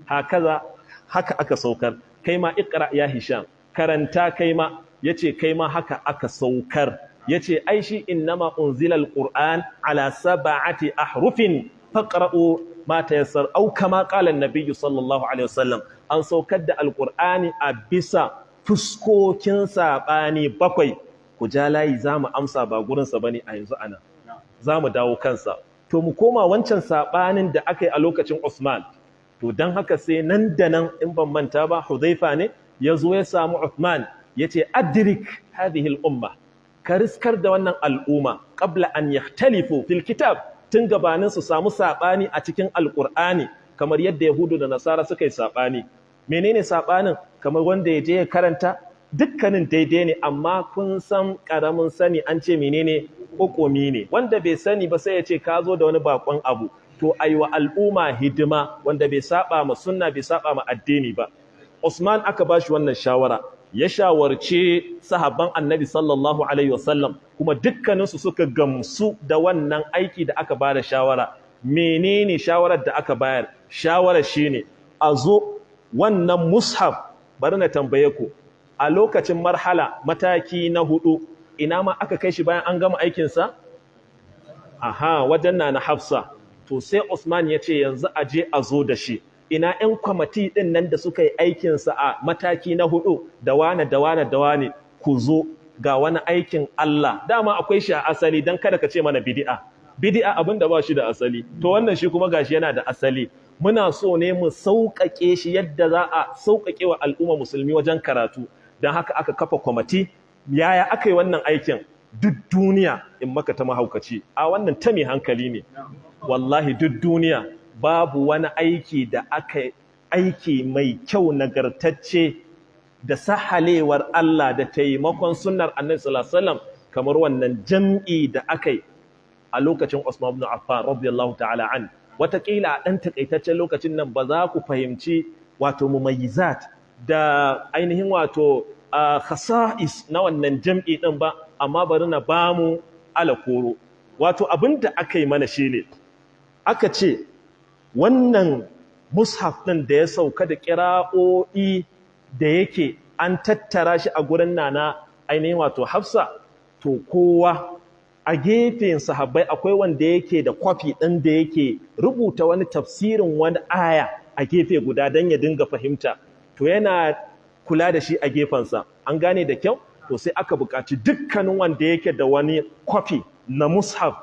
hakaza, haka aka saukar, kai ma iqra ya Hisham, karanta kai ma. Ya ce kai ma haka aka saukar. Ya ce ai shi innama unzila alquran ala sab'ati ahrufin faqra'u ma tayassar, au kama qala an-nabiy sallallahu alaihi wasallam. An saukar da Alqur'ani a bisa fuskokin saɓani bakwai. Ku ja layi, za mu amsa ba gurinsa ba ne a yanzu, ana za mu dawo kansa. To mu koma wancan saɓanin da aka yi a lokacin Usman. To don haka sai nan da nan, in ban manta ba, Hudhaifa ne ya zo ya samu Uthman, ya ce adrik hadhihi al-umma, ka riskar da wannan al'umma qabla an yahtalifu fil kitab, tun gabanin su samu saɓani a cikin Alƙur'ani, kamar yadda Yahudu da Nasara suka yi saɓani. Menene saɓanin? Kamar wanda ya je ya karanta dukkanin daidai ne, amma kun san ƙaramin sani an ce menene ƙoƙomi ne, wanda bai sani ba sai ya ce ka zo da wani bakon abu. To aiwa al'umma hidima wanda bai saba ma sunna, bai saba ma addini ba. Usman aka bashi wannan shawara, ya shawarce sahabban Annabi sallallahu alaihi wasallam, kuma dukkaninsu suka gamsu da wannan aiki da aka bada shawara. Menene shawarar da aka bayar? Shawarar shine a zo wannan mushaf. Bari na tambaye ku, a lokacin marhala mataki na hudu, ina ma aka kai shi bayan an gama aikinsa? Aha, wajen na Hafsa. To sai Usman ya ce yanzu a je a zo da shi. Ina ƴan kwamati ɗin nan da suka yi aikinsa a mataki na hudu, da wane da wane da wane, ku zo ga wani aikin Allah. Dama akwai shi a asali, don kada ka ce mana bid'a. Bid'a abin da ba shi da asali. To wannan shi kuma gashi yana da asali. Muna so ne mu sauƙaƙe shi yadda za a sauƙaƙe wa al'umma musulmi wajen karatu. Don haka aka kafa kwamati. Yaya aka yi wannan aikin? Duk duniya in maka ta mahaukaci, a wannan ta mai hankali ne. Wallahi duk duniya babu wani aiki da aka aiki mai kyau nagartacce da sahalewar Allah da taimakon sunnar Annabi sallallahu alaihi wasallam kamar wannan jam'i da aka yi a lokacin Usman ibn Affan radiyallahu ta'ala an. Wataƙila a ɗan takaitaccen lokacin nan ba za ku fahimci wato mumayyizat da ainihin wato khasa'is na wannan jam'i ɗin ba, amma bari na bamu alakoro. Wato abin da aka yi mana shine, aka ce wannan mushaf ɗin da ya sauka da ƙira'o'i da yake An tattara shi a gurin Nana ainihin wato Hafsa. To kowa a gefen sahabbai akwai wanda yake da kwafi ɗin da yake rubuta wani tafsirin wani aya a gefe guda don ya dinga fahimta, to yana kula da shi a gefensa. An gane da kyau? To sai aka buƙaci dukkanin wanda yake da wani kwafi na mushaf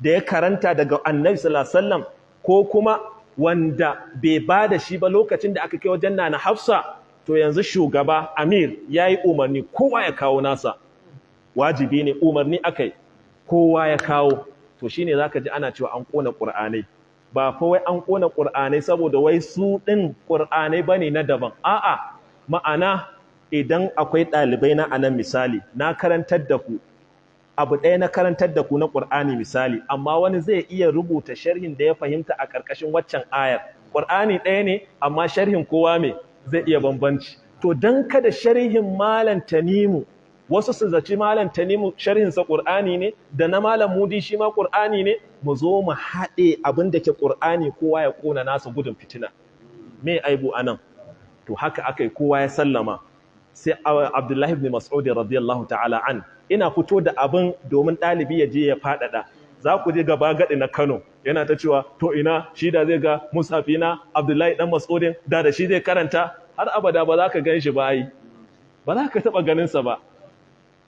da ya karanta daga Annabi sallallahu alaihi wasallam, ko kuma wanda bai ba da shi ba lokacin da aka kai wajen Nana Hafsa, to yanzu shugaba Amir ya yi umarni kowa ya kawo nasa. Wajibi ne, umarni aka yi, kowa ya kawo. To shine zaka ji ana cewa an kona Qur'anai. Ba fa wai an kona Qur'anai saboda wai su din Qur'anai bane na daban, a'a, ma'ana idan akwai ɗalibai na anan, misali na karantar da ku abu ɗaya, na karantar da ku na Qur'ani misali, amma wani zai iya rubuta sharhin da ya fahimta a ƙarƙashin waccan ayar. Qur'ani ɗaya ne, amma sharhin kowa me zai iya bambanci. To dan kada sharhin Malam Tanimu, wasu su zaci Malam Tanimu sharhinsa Qur'ani ne, da na Malam Mudi shi ma Qur'ani ne, mu zo mu haɗe abin da ke Qur'ani, kowa ya ƙona nasa gudun fitina. Me aibu anan? To haka aka yi, kowa ya sallama. Sai Abdullahi ibn Mas'ud radiyallahu ta'ala an, ina fito da abin domin ɗalibi ya je ya faɗaɗa. Za ku je gaba gaɗi na Kano yana ta cewa to ina shi da zai ga mushafi na Abdullahi dan Mas'udin, da shi zai karanta har abada. Ba za ka gan shi ba, ai ba za ka taɓa ganinsa ba.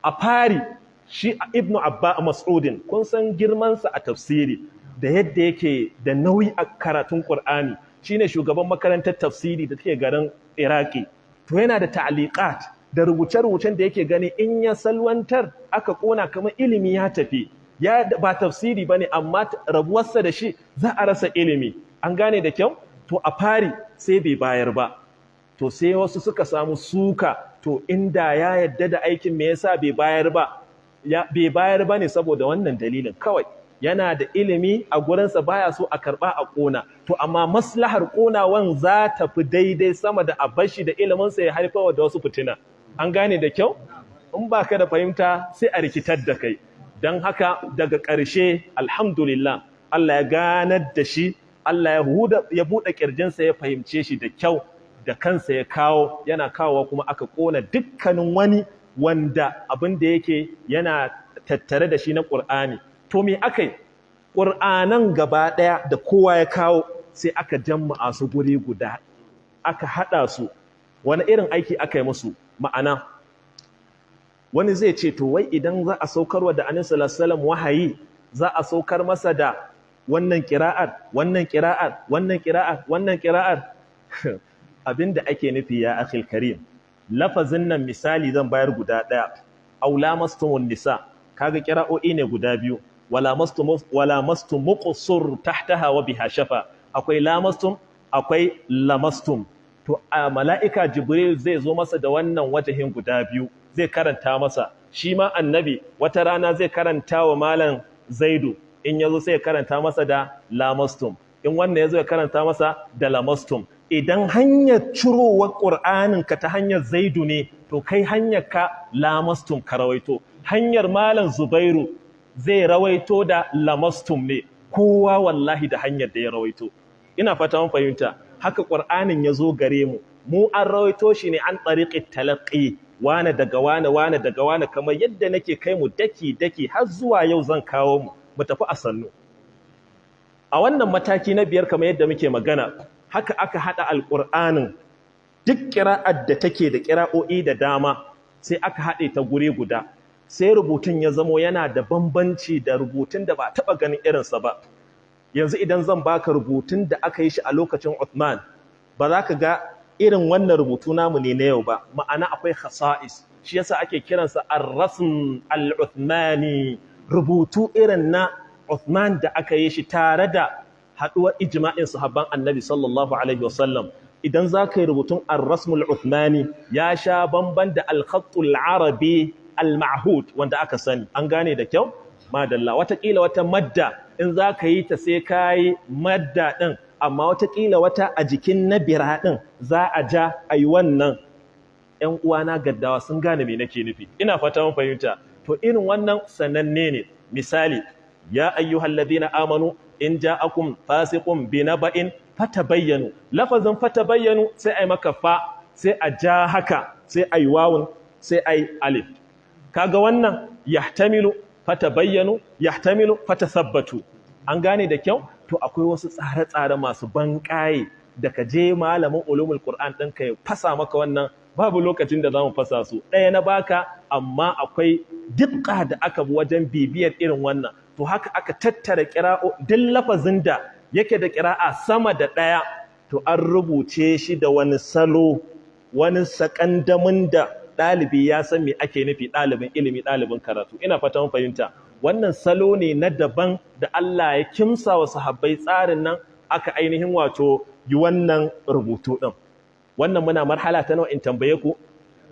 A fari shi Ibnu Abba Mas'udin, kun san girmansa a tafsiri da yadda yake da nauyi a karatun Qur'ani, shine shugaban makarantar tafsiri da take garin Iraki. To yana da ta'liqat da rubuce-rubucen da yake gani in ya salwantar aka kona, kamar ilimi ya tafi. Ya ba tafsiri bane, amma rabuwarsa da shi za a rasa ilimi. An gane da kyau? To a fari sai bai bayar ba. To sai wasu suka samu suka, to inda ya yadda da aikin, me yasa bai bayar ba? Ya bai bayar ba ne saboda wannan dalilin kawai, yana da ilimi a gurinsa, baya so a karba a kona. To amma maslahar konawan za ta fi daidai sama da a bashi da iliminsa ya haifar da wasu fitina. An gane da kyau? In ba ka da fahimta sai a rikitar da kai. Don haka daga ƙarshe, alhamdulillah, Allah ya ganar da shi, Allah ya buɗe ƙirjinsa ya fahimce shi da kyau, da kansa ya kawo. Yana kawowa kuma aka ƙona dukkanin wani wanda abin da yake yana tattare da shi na Ƙur'ani. To me aka yi? Ƙur'anan gaba ɗaya da kowa ya kawo sai aka jamma'a su guri guda, aka haɗa su. Wani irin aiki aka yi musu? Ma'ana wani zai ce, to wai idan za a saukarwa da Annabi sallallahu alaihi wasallam wahayi, za a saukar masa da wannan ƙira'ar, wannan ƙira'ar, wannan ƙira'ar, wannan ƙira'ar? Abinda ake nufi, ya akhil karim, lafazin nan, misali zan bayar guda ɗaya, aw lamastumun nisa, kaga ƙira'o'i ne guda biyu. Wala mastum, wala mastum muqsur tahtaha wa biha shafa. Akwai lamastum, akwai lamastum. To a mala'ika Jibril zai zo masa da wannan wajahin guda biyu, zai karanta masa. Shi ma Annabi wata rana zai karanta wa Malam Zaidu, in yazo sai ya karanta masa da lamastum, in wannan yazo ya karanta masa da lamastum. Idan hanyar cirowar Ƙur'anin ka ta hanyar Zaidu ne, to kai hanyar ka lamastum ka rawaito, hanyar Malam Zubairu zai rawaito da lamastum ne. Kowa wallahi da hanyar da ya rawaito. Ina fata mun fahimta. Haka Ƙur'anin ya zo gare mu. Mu an rawaito shi ne an tsariƙi talaƙi, wane daga wane, wane daga wane, kamar yadda nake kai mu daki daki har zuwa yau zan kawo mu, mu tafi a sannu. A wannan mataki na biyar, kamar yadda muke magana, haka aka haɗa Alƙur'anin, duk ƙira'ar da take da ƙira'o'i da dama sai aka haɗe ta guri guda. Sai rubutun ya zamo yana da bambanci da rubutun da ba taɓa ganin irinsa ba. Yanzu idan zan baka rubutun da aka yi shi a lokacin Uthman, ba za ka ga irin wannan rubutu namu ne na yau ba. Ma'ana akwai khasa'is, shi yasa ake kiransa ar-rasm al-Uthmani, rubutu irin na Uthman da aka yi shi tare da haduwar ijma'in sahabban Annabi sallallahu alaihi wasallam. Idan za ka yi rubutun ar-rasm al-Uthmani, ya sha bamban da al-khatt al-arabi al-ma'hud wanda aka sani. An gane da kyau? Madalla. Watakila wata madda in za ka yi ta sai ka yi madda ɗin, amma watakila wata a jikin nabira ɗin za a ja a yi wannan. ‘Yan uwana gaddawa sun gane me nake nufi, ina fata mun fahimta. To irin wannan sananne ne. Misali, ya ayyuhal ladina amanu in ja'akum fasiqun binaba'in fatabayyanu. Lafazin fatabayyanu sai ai maka fa, sai a ja haka, Sai ai wawun, sai ai alif. Kaga wannan yahtamilu fatabayyanu, yahtamilu fatathabbatu. An gane da kyau? To akwai wasu tsare-tsare masu banƙaye da ka je malamin ulumul Qur'an ɗinka ya fasa maka wannan, babu lokacin da zamu fasa su. Ɗaya na baka, amma akwai dukka da aka bi wajen bibiyar irin wannan. To haka aka tattara ƙira'o, duk lafazin da yake da ƙira'a sama da ɗaya, to an rubuce shi da wani salo, wani sakandamin da ɗalibi ya san me ake nufi, ɗalibin ilimi, ɗalibin karatu. Ina fatan fahimta. Wannan salo ne na daban da Allah ya kimsa wa sahabbai tsarin nan, aka ainihin wato yi wannan rubutu ɗin. Wannan muna marhala ta nawa in tambaye ku?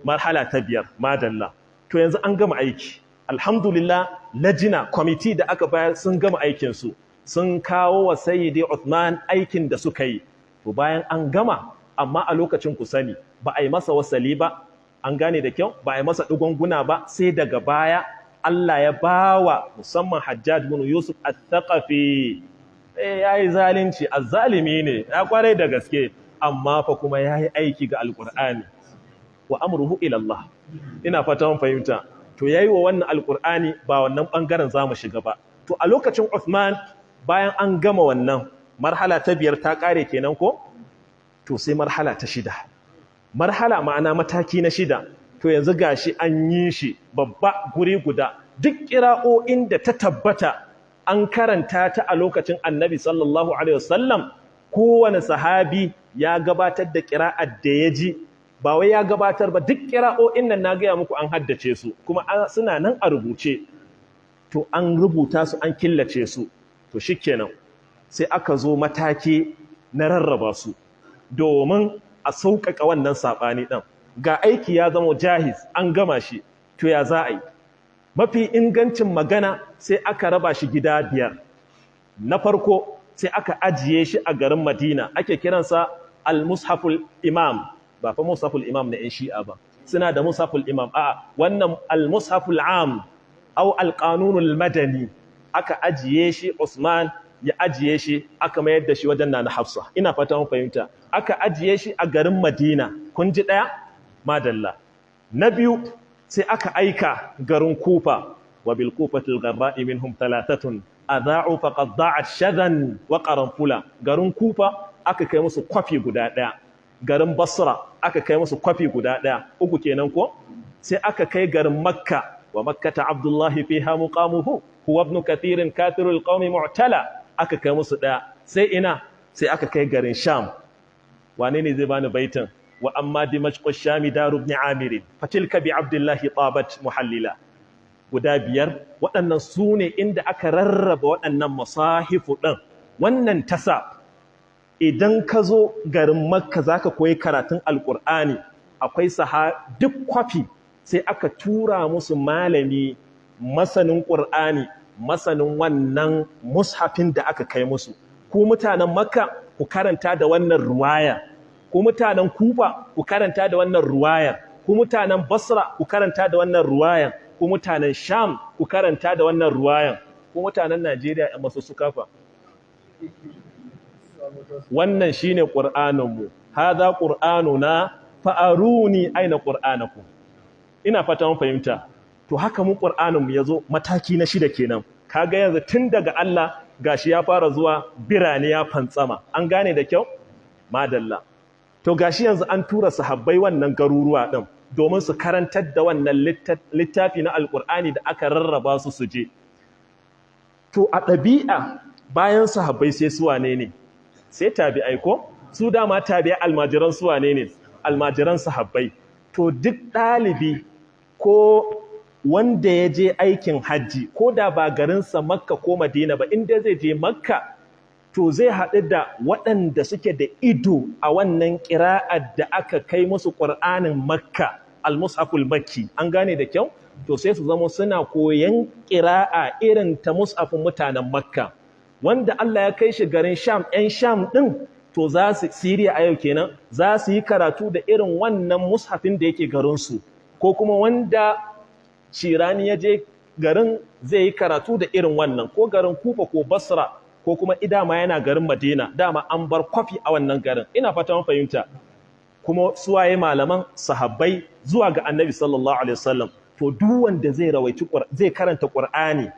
Marhala ta 5, madalla. To yanzu an gama aiki. Alhamdulillah, lajina kwamiti da aka bayar sun gama aikinsu, sun kawo wa Sayyidi Uthman aikin da suka yi. To bayan an gama, amma a lokacin ku sani, ba a yi masa wasali ba, an gane da kyau, ba a yi masa ɗigonguna ba, sai daga baya Allah ya bawa musamman Hajjaj bin Yusuf al-Thaqafi. Yayi zalunci, azzalimi ne, ya kware da gaske, amma fa kuma yayi aiki ga Alƙur'ani. Wa amruhu ila Allah. Ina fata mun fahimta. To yayi wa wannan Alƙur'ani, ba wannan bangaren zamu shiga ba. To a lokacin Uthman, bayan an gama wannan marhala ta 5 ta kare kenan ko? To sai marhala ta 6. Marhala ma'ana mataki na 6. To yanzu gashi an yi shi babba guri guda, duk ƙira'o'in da ta tabbata an karanta ta a lokacin Annabi sallallahu alaihi wasallam, kowane sahabi ya gabatar da ƙira'ar da ya ji, ba wai ya gabatar ba, duk ƙira'o'in nan na gaya muku an haddace su, kuma suna nan a rubuce. To an rubuta su, an killace su. To shikenan sai aka zo mataki na rarraba su domin a sauƙaƙa wannan saɓani ɗin. Ga aiki ya zama jahiz, an gama shi, to ya za a yi? Mafi ingancin magana, sai aka raba shi gida 5. Na farko, sai aka ajiye shi a garin Madina, ake kiransa al-mushaful imam. Ba fa mushaful imam na 'yan Shi'a ba, suna da mushaful imam, a'a, wannan al-mushaful am au al-qanunul madani. Aka ajiye shi, Usman ya ajiye shi, aka mayar da shi wajen Nana Hafsa. Ina fata mun fahimta. Aka ajiye shi a garin Madina. Kun ji ɗaya? Madalla. Na biyu, sai aka aika garin Kufa. Wa bil Kufatil gharra'i minhum thalathatun adha'u faqad da'at shadan wa qaranfula. Garin Kufa aka kai musu kwafi guda ɗaya. Garin Basra aka kai musu kwafi guda ɗaya. 3 kenan ko? Sai aka kai garin Makka. Wa Makkata Abdullahi fiha muqamuhu huwa ibn kathirin kathirul qaumi mu'tala. Aka kai musu ɗaya. Sai ina? Sai aka kai garin Sham. Wane ne zai bani baitin? Wa amma Dimashq ash-Sham daru ibn Amir, fatilka bi Abdullahi tabat muhallila. Guda 5, waɗannan su ne inda aka rarraba waɗannan masahifu ɗin. Wannan tasa idan ka zo garin Makka zaka koyi karatun Alƙur'ani, akwai saha duk kwafi, sai aka tura musu malami masanin Ƙur'ani, masanin wannan mushafin da aka kai musu. Ku mutanen Makka ku karanta da wannan ruwaya, ku mutanen Kufa ku karanta da wannan ruwayar, ku mutanen Basra ku karanta da wannan ruwayar, ku mutanen Sham ku karanta da wannan ruwayan, ku mutanen Najeriya ƴan masu sukafa. Wannan shine Qur'aninmu. Hadha Qur'anuna fa'aruni aina Qur'anakum. Ina fata mun fahimta. To haka mu Qur'aninmu yazo mataki na 6 kenan. Kaga yanzu tun daga Allah gashi ya fara zuwa birane ya fantsama. An gane da kyau? Madalla. To gashi yanzu an tura sahabbai wannan garuruwa din domin su karantar da wannan littafi na Alƙur'ani da aka rarraba su su je. To a ɗabi'a bayan sahabbai sai su wane ne? Sai tabi'ai ko? Su dama tabi'ai almajiran su wane ne? Almajiran sahabbai. To duk ɗalibi ko wanda ya je aikin hajji, ko da ba garinsa Makka ko Madina ba, inda zai je Makka, to zai haɗu da waɗanda suke da ido a wannan ƙira'ar da aka kai musu ƙur'anin Makka, al-mushaful makki. An gane da kyau? To sai su zama suna koyan ƙira'a irin ta mushafin mutanen Makka. Wanda Allah ya kai shi garin Sham, 'yan Sham ɗin, to za su, Siriya a yau kenan, za su yi karatu da irin wannan mushafin da yake garinsu, ko kuma wanda Shirani ya je garin zai yi karatu da irin wannan, ko garin Kufa ko Basra, ko kuma idama yana garin Madina, dama an bar kwafi a wannan garin. Ina fata mun fahimta. Kuma suwaye malaman? Sahabbai zuwa ga Annabi sallallahu alaihi wasallam. To duk wanda zai rawaici, zai karanta Qur'ani,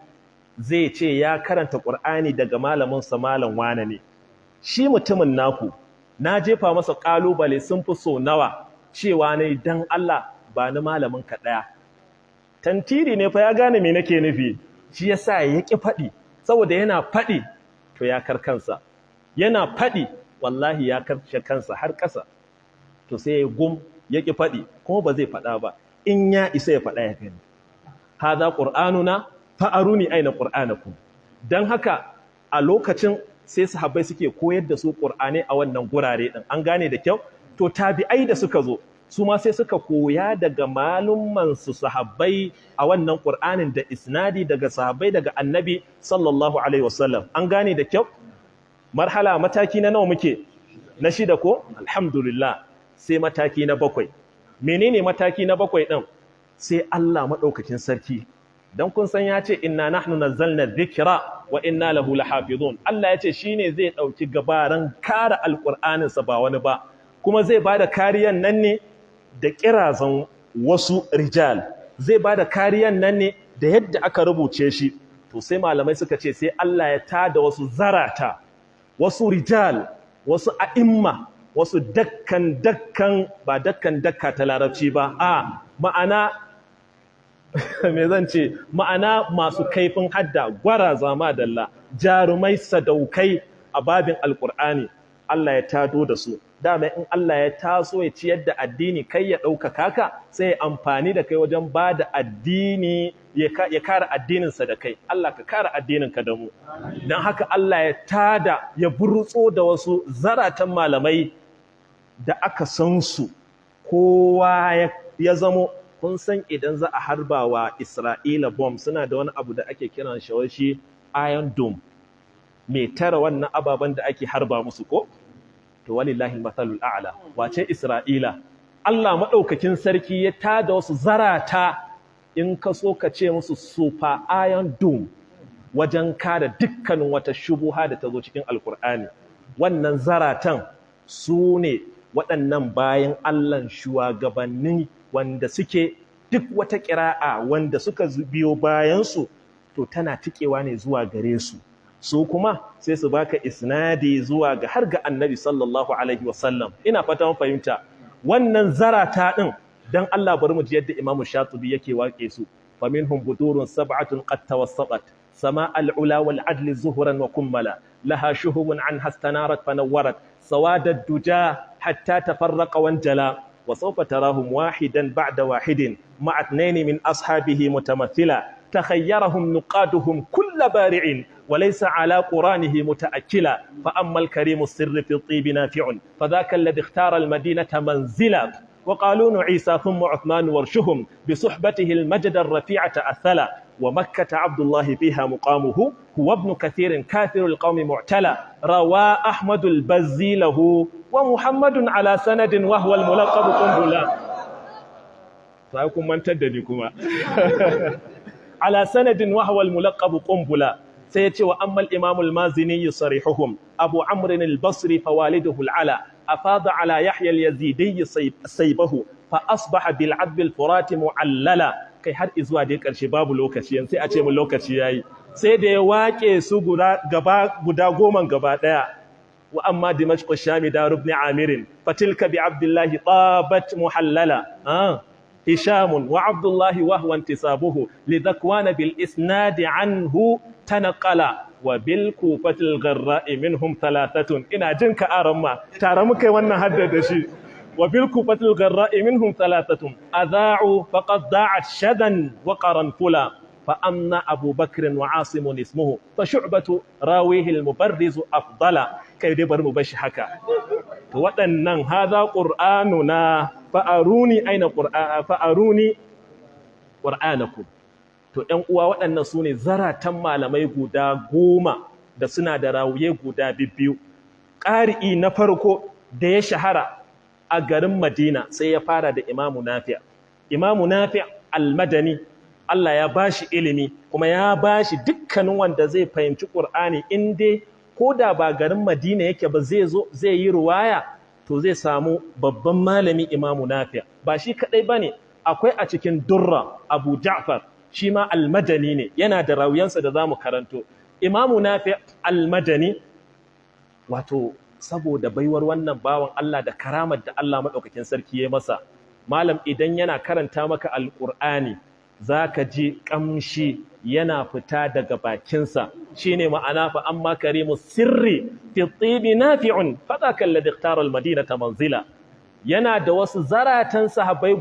zai ce ya karanta Qur'ani daga malamin sa, malam wane ne. Shi mutumin naku, na jefa masa kalubale sun fi so nawa, cewa ne dan Allah ba ni malamin ka daya. Tantiri ne fa, ya gane me nake nufi, shi yasa ya ki faɗi, saboda yana faɗi to ya kar kansa, yana faɗi wallahi ya karshe kansa har ƙasa. To sai ya gum, ya ki faɗi, kuma ba zai faɗa ba. In ya isa ya faɗa ya gani. Hadha qur'anuna fa'aruni aina qur'anakum. Dan haka a lokacin sai sahabbai suke koyar da su qur'ani a wannan gurare din. An gane da kyau? To tabi'ai da suka zo, su ma sai suka koya daga malumman su sahabbai a wannan qur'anin da isnadi daga sahabbai, daga Annabi sallallahu alaihi wasallam. An gane da kyau? Marhala, mataki na nawa muke? Na shida ko? Alhamdulillah. Sai mataki na bakwai. Menene mataki na bakwai din? Sai Allah madaukakin sarki, dan kun san ya ce inna nahnu nazzalna dhikra wa inna lahu lahafizun. Allah ya ce shine zai dauki gabaran kare alqur'anin sa, ba wani ba, kuma zai bada kariyan nan ne da kirazan wasu rijal, zai bada kariyan nan ne da yadda aka rubuce shi. To sai malamai suka ce sai Allah ya tada wasu zarata, wasu rijal, wasu a'imma, wasu dakkan dakkan, ba dakkan dakka ta Larabci ba, a ma'ana me zan ce, ma'ana masu kaifin hadda, gwaraza, madalla, jarumai, sadaukai a babin Alkur'ani. Allah ya tado da su. Dama in Allah ya taso ya ciyar da addini, kai ya ɗaukaka ka, sai ya amfani da kai wajen ba da addini, ya kare addininsa da kai. Allah ka kare addininka da mu. Don haka Allah ya tada, ya burutso da wasu zaratan malamai da aka san su, kowa ya zamo. Kun san idan za a harba wa Isra'ila bomb, suna da wani abu da ake kiran shi Iron Dome, mai tara wannan ababen da ake harba musu ko? To walillahi mathalul a'la. Wace Isra'ila? Allah madaukakin sarki ya tada wasu zarata, in ka so ka ce musu super Iron Dome, wajen kada dukkanin wata shubuha da ta zo cikin Alkur'ani. Wannan zaratan su ne waɗannan bayan Allahn, shugabanni wanda suke duk wata ƙira'a wanda suka biyo bayansu to tana tikewa ne zuwa gare su. Su kuma sai su baka isnadi zuwa ga har ga Annabi sallallahu alaihi wasallam. Ina fata mun fahimta. Wannan zarata din, dan Allah bari mu ji yadda Imam Shatibi yake wake su. Faminhum budurun sab'atun qad tawassatat sama al-ula wal adl zuhuran wa kummala, laha shuhubun anha istanarat fanawwarat sawad ad-duja hatta tafarraqa wanjala, wa sawfa tarahum wahidan ba'da wahidin ma'a ithnayn min ashabihi mutamathila, takhayyarahum nuqaduhum kull bari'in وليس على قرانه متأكلا. فأما الكريم السر في الطيب نافع، فذاك الذي اختار المدينة منزلا. وقالون عيسى ثم عثمان ورشهم، بصحبته المجد الرفيعة أثلا. ومكة عبد الله فيها مقامه، هو ابن كثير كافر القوم معتلى. روى أحمد البزي له ومحمد على سند، وهو الملقب قنبلا. فأكم من تدنكما على سند، وهو الملقب قنبلا. Sai ya ce wa ammal imamul Mazini yusarihuhum Abu Amr al-Basri, fawaliduhu al-Ala afada ala Yahya al-Yazidi saybahu, fa asbaha bil adb al-furat mu'allala. Kai har izuwa dai karshe, babu lokaci yanzu, sai a ce mun lokaci yayi. Sai da ya wake su guda gaba guda 10 gaba daya. Wa amma Dimashq ash-Shami dar ibn Amir, fatilka bi Abdullah tabat muhallala. هشام وعبد الله وهو انتسابه لذكوان بالإسناد عنه تنقل. وبالكوفة الغراء منهم ثلاثة، إنا جنك آرما تارمك وانا هدد شيء. وبالكوفة الغراء منهم ثلاثة أذاعوا فقد ضاعت شذا وقرنفلا. فأما أبو بكر وعاصم اسمه، فشعبة راويه المبرز أفضل. كي دبر مبشحك waɗannan. Haza qur'anuna fa'aruni aina qur'a fa'aruni qur'anakum. To ɗan uwa, waɗannan sune zaratan malamai guda 10 da suna da rawuye guda 2. Ƙari'i na farko da ya shahara a garin Madina, sai ya fara da Imamu Nafi'. Imamu Nafi' al-Madani, Allah ya bashi ilimi kuma ya bashi dukkanin wanda zai fahimci Qur'ani, in dai ko da ba garin Madina yake ba, zai zo zai yi ruwaya. to zai samu babban malami Imamu Nafi. Ba shi kadai bane, akwai a cikin Durra Abu Ja'far, shi ma almadani ne, yana da rawiyansa da zamu karanto. Imamu Nafi almadani, wato saboda baiwar wannan bawan Allah da karamar da Allah madaukakin sarki ya masa, malam idan yana karanta maka alqur'ani zaka ji kamshi yana fita daga bakinsa. Shine ma'ana fa amma karimu sirri fi tibi nafi'un fa dhaka alladhi ikhtara almadinata manzila. Yana da wasu zaratan sahabbai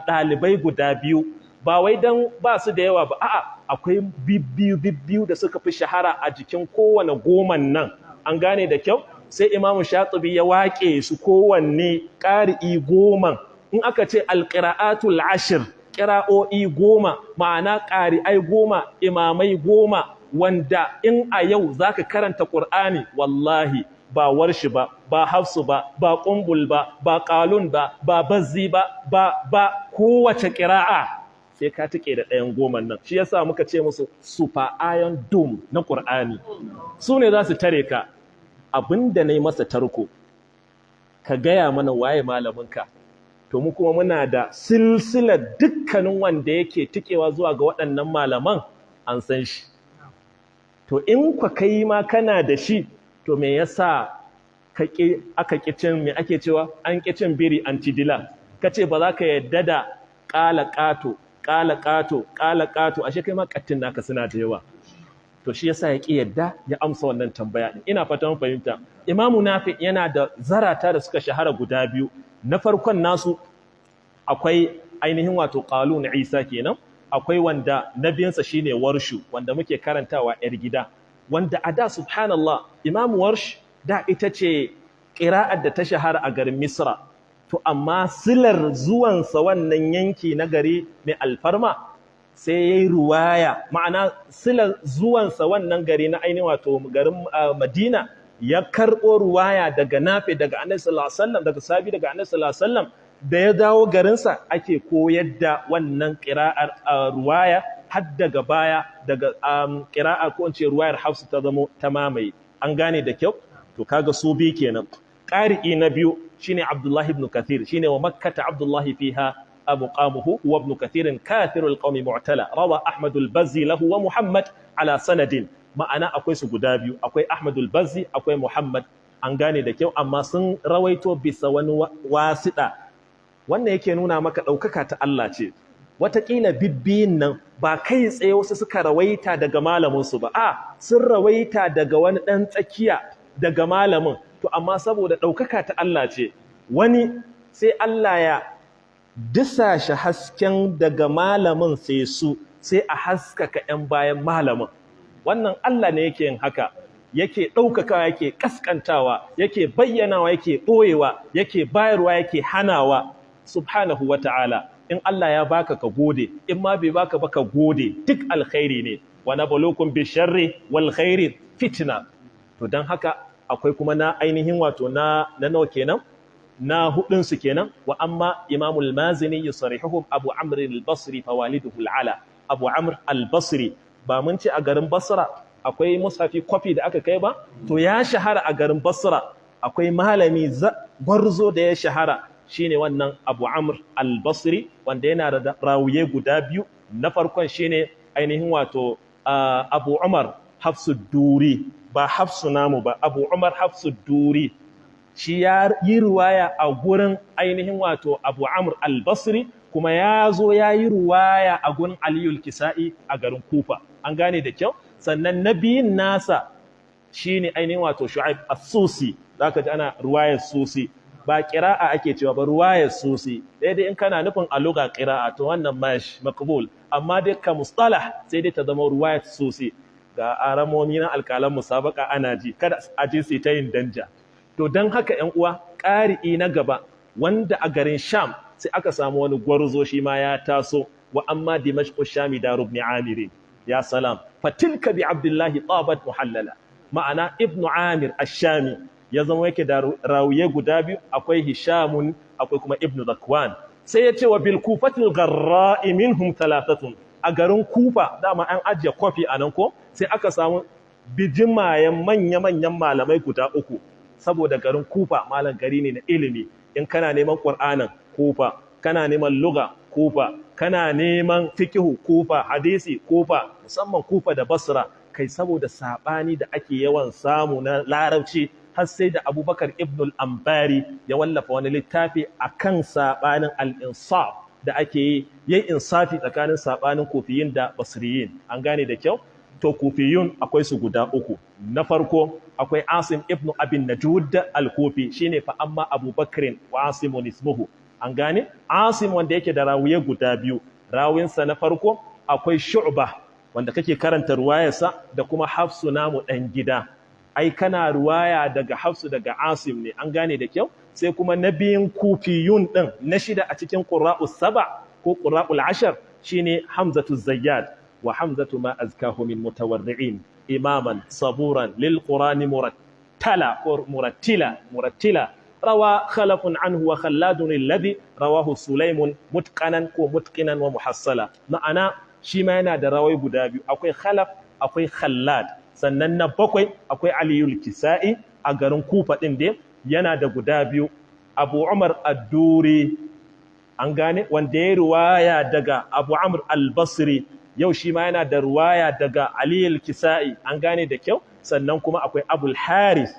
dalibai guda biyu, ba wai dan ba su da yawa ba, a'a akwai bibbiyu bibbiyu da suka fi shahara a jikin kowane goman nan. An gane da kyau? Sai Imamu Shatibi ya waƙe su kowanne ƙari'i 10. In aka ce alqira'atul ashr, ƙira'o'i 10, ma'ana ƙari'ai 10, imamai 10, wanda in a yau zaka karanta Qur'ani, wallahi ba warshi ba, ba hafsu ba, ba ƙumbul ba, ba ƙalun ba, ba bazzi ba, ba kowace ƙira'a sai ka tike da ɗayan 10 nan. Shi yasa muka ce musu super iron dome na Qur'ani. Su ne za su tare ka. Abinda na yi masa tarko, ka gaya mana waye malaminka. To mu kuma muna da silsilar dukkanin wanda yake tikewa zuwa ga waɗannan malaman an san shi. To in kwa kai ma kana da shi, to me yasa aka ƙi cin, me ake cewa an ƙi cin biri an ci dila? Kace ba za ka yadda da ƙala ƙato ƙala ƙato ƙala ƙato, ashe kai ma ƙattin naka suna da yawa. To shi yasa ya ƙi yadda ya amsa wannan tambaya din. Ina fatan fahimta. Imamu Nafi yana da zarata da suka shahara guda biyu. Na farkon nasu akwai ainihin wato Qalun Isa kenan, akwai wanda nabiyinsa shine Warshu, wanda muke karantawa yar gida, wanda a da subhanallah Imamu Warsh da ita ce ƙira'ar da ta shahara a garin Misra. To amma silar zuwansa wannan yanki na gari mai alfarma sai ya yi ruwaya, ma'ana silar zuwansa wannan gari na ainihin wato garin Madina, ya karɓo ruwaya daga Nafi, daga Annabi sallallahu alaihi wasallam, daga sabi daga Annabi sallallahu alaihi wasallam. Da ya dawo garinsa ake koyar da wannan ƙira'ar ruwaya, har daga baya daga ƙira'ar ko in ce ruwayar Hafsu ta zamo ta mamaye. An gane da kyau? To kaga su bi kenan. Ƙari'i na biyu shine Abdullah ibn Kathir, shine wa Makkata Abdullah fiha muqamuhu wa ibn Kathir kathirul qaumi mu'tala, rawa Ahmad al-Bazzi lahu wa Muhammad ala sanadin. Ma'ana akwai su guda biyu, akwai Ahmad al-Bazzi, akwai Muhammad. An gane da kyau? Amma sun rawaito bisa wani wasiɗa. Wannan yake nuna maka ɗaukaka ta Allah ce. Wataƙila bibbiyin nan ba kai tsaye wasu suka rawaita daga malaminsu ba, a sun rawaita daga wani ɗan tsakiya daga malamin. To amma saboda ɗaukaka ta Allah ce, wani sai Allah ya disashe hasken daga malamin sai su sai a haskaka 'yan bayan malamin. Wannan Allah ne yake yin haka, yake ɗaukakawa, yake ƙasƙantawa, yake bayyanawa, yake ɓoyewa, yake bayarwa, yake hanawa, subhanahu wa ta'ala. In Allah ya baka ka gode, in ma bai baka ba ka gode, duk alkhairi ne. Wa nabluukum bisharri wal khairi fitna. To dan haka akwai kuma na ainihin wato na nawa kenan, na hudun su kenan. Wa amma Imamul Mazini yusarihuhum Abu Amr al-Basri fawaliduhu al-Ala. Abu Amr al-Basri, ba mun ce a garin Basra akwai mushafi kwafi da aka kai ba? To ya shahara a garin Basra, akwai malami gwarzo da ya shahara, shine wannan Abu Amr al-Basri, wanda yana da rawiye guda biyu. Na farkon shine ainihin wato Abu Umar Hafsu Duri, ba Hafsu namu ba, Abu Umar Hafsu Duri. Shi ya yi ruwaya a gurin ainihin wato Abu Amr al-Basri, kuma ya zo ya yi ruwaya a gurin Aliyul Kisa'i a garin Kufa. An gane da kyau? Sannan na biyun nasa shine ainihin wato Shu'aib as-Susi. Zaka ji ana ruwayar Susi, ba qira'a ake cewa ba, ruwayar Susi. Dai in kana nufin a lugha qira'a to wannan mash maqbul, amma dai ka mustalah sai dai ta zama ruwayar Susi. Ga aramomi na alƙalan musabaka ana ji, kada a je sai ta yin danja. To dan haka ƴan uwa, ƙari'i na gaba wanda a garin Sham sai aka samu wani gwarzo shi ma ya taso. Wa amma Dimashq Shami daru ibn Amir, ya salam, fatilka bi Abdullahi tabat muhallala. Ma'ana Ibn Amir ash-Shami ya zama yake da rawiye guda biyu, akwai Hishamun, akwai kuma Ibn Zakwan. Sai ya ce wa bil kufatil gharra'i minhum thalathatun. A garin Kufa dama an ajiye kofi a nan ko, sai aka samu bijimayen manya-manyan malamai guda uku. Saboda garin Kufa malam gari ne na ilimi. In kana neman Qur'anin, Kufa. Kana neman lugha, Kufa. Kana neman fikihu, Kufa. Hadisi, Kufa. Musamman Kufa da Basra. Kai, saboda sabani da ake yawan samu na Larabci, har sai da Abubakar ibn al-Ambari ya wallafa wani littafi akan sabanin al-insaf da ake yi, yayin insafi tsakanin sabanin Kufiyin da Basriyin. An gane da kyau? To, Kufiyun akwai su guda uku. Na farko akwai Asim ibn Abin Najud al-Kufi, shine fa amma Abubakrin wa Asimun ismuhu. An gane? Asim wanda yake da rawuye guda biyu. Rawinsa na farko akwai Shu'bah wanda kake karanta ruwayarsa, da kuma Hafsu namu dan gida. Ai kana ruwaya daga Hafsu daga Asim ne. An gane da kyau? Sai kuma na biyun Kufiyun din, na shida a cikin qurra'us saba ko qurra'ul ashar, shine Hamzatu Zayyad. Wa Hamzatu ma azkahu min mutawarri'in imaman saburan lil Qur'ani murattala ko murattila murattila. Rawa khalafun anhu wa khalladun alladhi rawahu Sulaimun mutqanan ko mutqinan wa muhassala. Ma'ana shi ma yana da rawai guda biyu, akwai Khalaf, akwai Khallad. Sannan na bakwai akwai Aliyul Kisa'i a garin Kufa din dai, yana da guda biyu. Abu Umar Ad-Duri, an gane, wanda ya ruwaya daga Abu Amr Al-Basri, yau shi ma yana da ruwaya daga Aliyul Kisa'i. An gane da kyau? Sannan kuma akwai Abul Haris.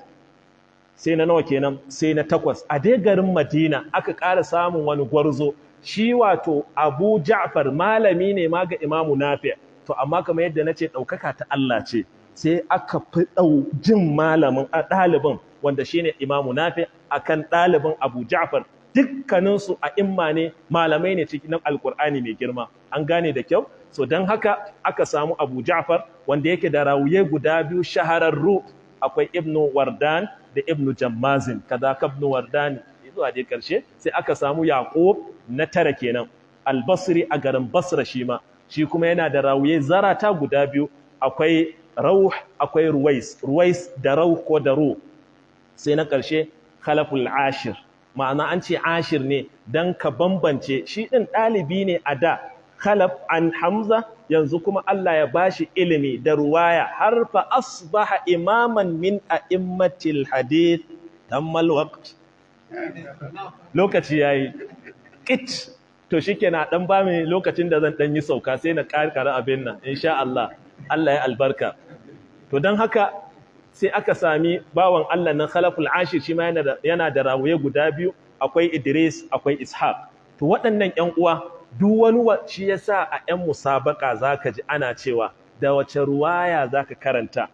Sai na nawa kenan? Sai na takwas, a dai garin Madina aka ƙara samun wani gwarzo, shi wato Abu Ja'far, malami ne ma ga Imamu Nafi. To amma kamar yadda nace, ɗaukaka ta Allah ce, sai aka fi ɗau jin malamin a ɗalibin wanda shine Imamu Nafi akan ɗalibin Abu Ja'far. Dukkaninsu a imma ne, malamai ne cikin Alkur'ani mai girma. An gane da kyau? So don haka aka samu Abu Ja'far wanda yake da rawuye guda biyu shahararru, akwai Ibnu Wardan da Ibnu Jammazin, kaza Ibnu Wardan zuwa dai karshe. Sai aka samu Yaqub, na tara kenan, Al-Basri a garin Basra shi ma. Shi kuma yana da rawuye zarata guda biyu, akwai Rauh, akwai Ruwais, Ruwais da Rauh ko da Ru. Sai na karshe Khalaful Ashir. Ma'ana an ce Ashir ne dan ka bambance shi din ɗalibi ne a da, Khalaf an Hamza, yanzu kuma Allah ya bashi ilimi da ruwaya har fa asbaha imaman min a'immatil hadith. Tammal waqt, lokaci yayi kit. To shikenan, dan ba mi lokacin da zan dan yi sauka, sai na karkara abin nan insha Allah. Allah ya albarka. To dan haka sai aka sami bawan Allah nan Khalaful Ashir, shi ma yana da rawuye guda biyu, akwai Idris, akwai Ishaq. To waɗannan ƴan uwa, duk wani shi yasa a ƴan musabaka zaka ji ana cewa da wace ruwaya zaka karanta.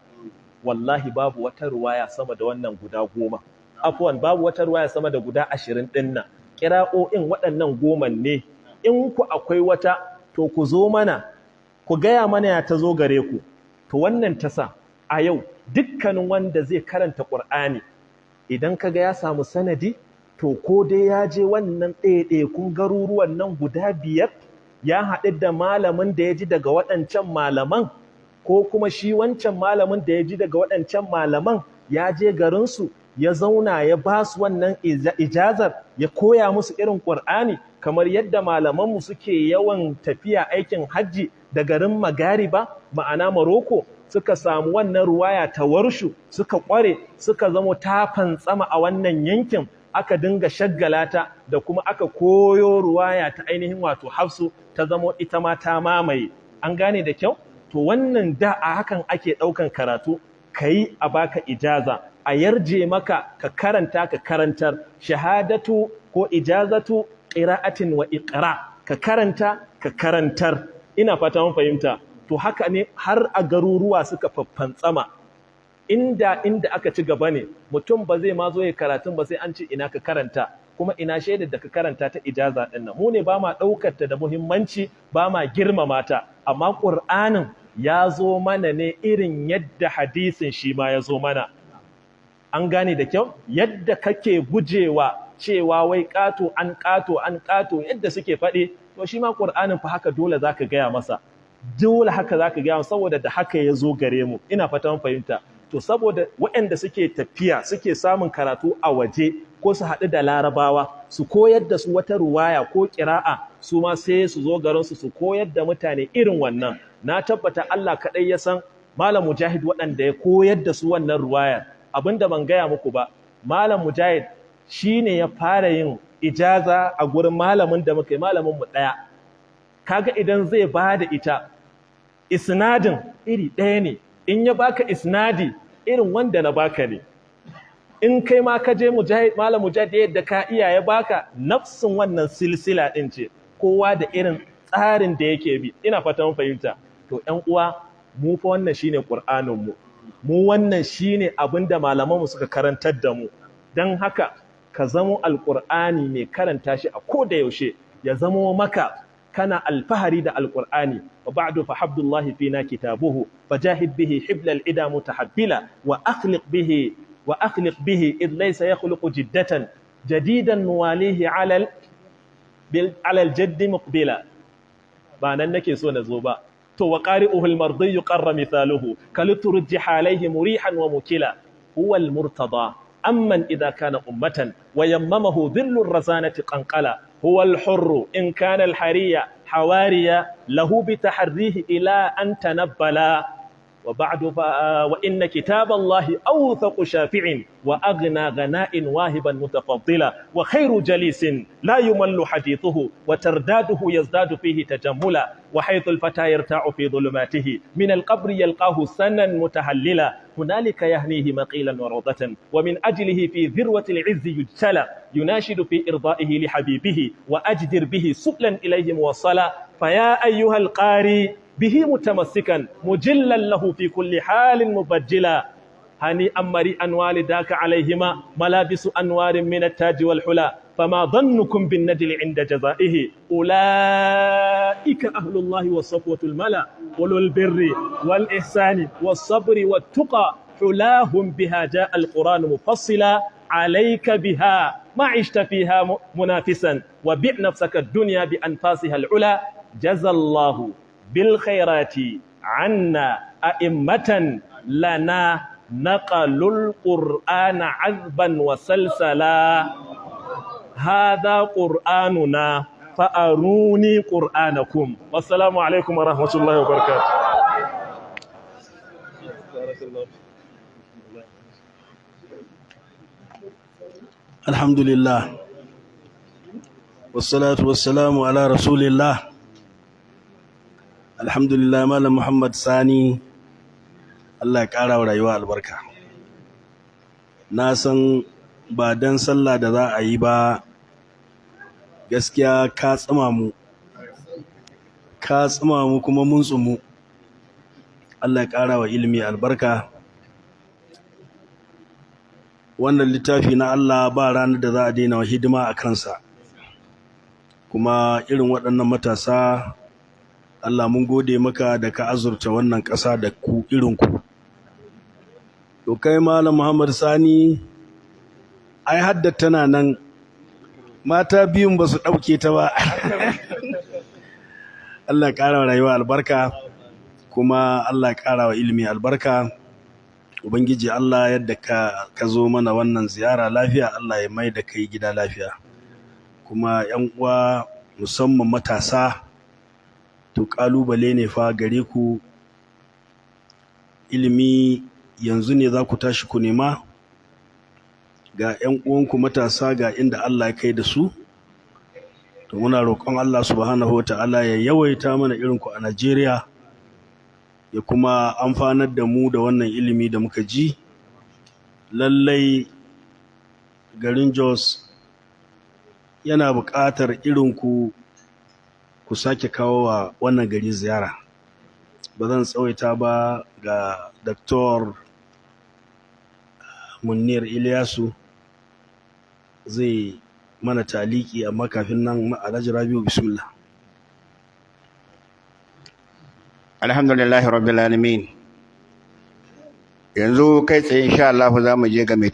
Wallahi babu wata ruwaya sama da wannan guda 10, afwan, babu wata ruwaya sama da guda 20 ɗin nan. Ƙira'o'in waɗannan 10 ne. In ku akwai wata, to ku zo mana ku gaya mana ya ta zo gare ku. To wannan ta sa a yau dukkanin wanda zai karanta Ƙur'ani, idan kaga ya samu sanadi, to ko dai ya je wannan ɗaiɗaikun garuruwan nan guda 5 ya haɗu da malamin da ya ji daga waɗancan malaman, ko kuma shi wancan malamin da ya ji daga waɗancan malaman ya je garinsu ya zauna ya ba su wannan ijazar, ya koya musu irin Ƙur'ani, kamar yadda malamanmu suke yawan tafiya aikin hajji da garin Magariba, ma'ana Maroko, suka samu wannan ruwaya ta Warshu, suka ƙware, suka zamo ta fantsama a wannan yankin, aka dinga shaggalata da kuma aka koyo ruwaya ta ainihin wato Hafsu, ta zamo ita ma ta mamaye. An gane da kyau? To wannan da a hakan ake ɗaukan karatu, kayi a baka ijaza, a yarje maka ka karanta ka karantar, shahadatu ko ijazatu qira'atin wa iqra, ka karanta ka karantar. Ina fata mun fahimta. To haka ne har a garuruwa suka faffantsama. Inda aka ci gaba ne, mutum ba zai ma zo ya karatun ba sai an ce ina ka karanta, kuma ina shaidar da ka karanta ta ijaza din nan. Mu ne ba ma ɗaukar ta da muhimmanci, ba ma girmama ta, amma Qur'anin ya zo mana ne irin yadda hadisin shi ma ya zo mana. An gane da kyau? Yadda kake gujewa cewa wai ƙato an ƙato an ƙato yadda suke faɗi, to shi ma Qur'anin fa haka dole zaka gaya masa, dole haka zaka gaya masa, saboda da haka ya zo gare mu. Ina fatan fahimta. To saboda waɗanda suke tafiya suke samun karatu a waje, ko su haɗu da Larabawa su koyar da su wata ruwaya ko ƙira'a, su ma sai su zo garinsu su koyar da mutane irin wannan. Na tabbata Allah kaɗai ya san Malam Mujahid waɗanda ya koyar da su wannan ruwayar. Abinda ban gaya muku ba, Malam Mujahid shine ya fara yin ijaza a gurin malamin da muka yi, malamin mu ɗaya. Kaga idan zai ba da ita, isnadin iri ɗaya ne. In ya baka isnadi irin wanda na baka ne, in kai ma ka je Mujahid, Malam Mujahid, yadda ka iya ya baka nafsin wannan silsila ɗin ce, kowa da irin tsarin da yake bi. Ina fata mun fahimta. To ƴan uwa, mu fa wannan shine Qur'anin mu, mu wannan shine abinda malaman mu suka karantar da mu. Dan haka ka zamo Alqur'ani mai karanta shi a koda yaushe, ya zamo maka kana alfahari da Alqur'ani. Wa ba'du, fa habdullahi fina kitabuhu, fajahid bihi hiblal ida mutahabbila, wa akhliq bihi id laysa yakhluqu jiddatan jadidan nuwalihi ala al-jadd muqbila. Ba nan nake so na zo ba. To, wa qari'uhu al-mardi qarra mithaluhu kaluturji alayhi murihan wa mukila, huwa al-murtada amman idha kana ummatan wa yammamahu dhillu ar-razanati qanqala, huwa al-hurru in kana al-hariya hawariya lahu bi taharrihi ila an tanabbala. وبعد وإن كتاب الله أوثق شافع وأغنى غناء واهبا متفضلا، وخير جليس لا يمل حديثه وترداده يزداد فيه تجملا، وحيث الفتى يرتاع في ظلماته من القبر يلقاه سنا متهللا، هنالك يهنيه مقيلا وروضة، ومن أجله في ذروة العز يجتلى، يناشد في إرضائه لحبيبه وأجدر به سؤلا إليه موصلا. فيا أيها القاري به متمسكا مجلا له في كل حال مبجلا، هنيئا مريئا والداك عليهما ملابس أنوار من التاج والحلا، فما ظنكم بالنجل عند جزائه؟ أولئك أهل الله والصفوة الملا، أولو البر والإحسان والصبر والتقى، حلاهم بها جاء القرآن مفصلا. عليك بها ما عشت فيها منافسا، وبع نفسك الدنيا بأنفاسها العلا. جزى الله بالخيرات عنا أئمة لنا نقلوا القرآن عذبا وسلسلا. هذا قرآننا، فأروني قرآنكم. والسلام عليكم ورحمة الله وبركاته. الحمد لله والصلاة والسلام على رسول الله. Alhamdulillah, Malam Muhammad Sani, Allah ya ƙara wa rayuwa albarka. Na san ba dan sallah da za a yi ba, gaskiya ka tsima mu, ka tsima mu kuma mun tsumu. Allah ya ƙara wa ilimi albarka. Wannan littafi na Allah ba ranar da za a daina hidima a kansa, kuma irin waɗannan matasa, Allah mun gode maka da ka azurta wannan ƙasa da ku irinku. To kai, Malam Muhammad Sani, ai hadda tana nan, mata biyun ba su ɗauke ta ba. Allah ƙara wa rayuwa albarka, kuma Allah ƙara wa ilimi albarka. Ubangiji Allah, yadda ka zo mana wannan ziyara lafiya, Allah ya mai da kai gida lafiya. Kuma 'yan uwa, musamman matasa, to kalubale ne fa gare ku. Ilimi yanzu ne za ku tashi ku nema. Ga 'yan uwanku matasa, ga inda Allah ya kai da su. To muna roƙon Allah subhanahu wa ta'ala ya yawaita mana irinku a Najeriya, ya kuma amfanar da mu da wannan ilimi da muka ji. Lallai garin Jos yana buƙatar irinku ku sake kawo wa wannan gari ziyara. Ba zan tsawaita ba, ga Dr. Munir Ilyasu zai mana taliki, amma kafin nan, Alhaji Rabiu, bismillah. Alhamdulillahi rabbil alamin. Yanzu kai tsaye, insha Allah, za mu je ga mai.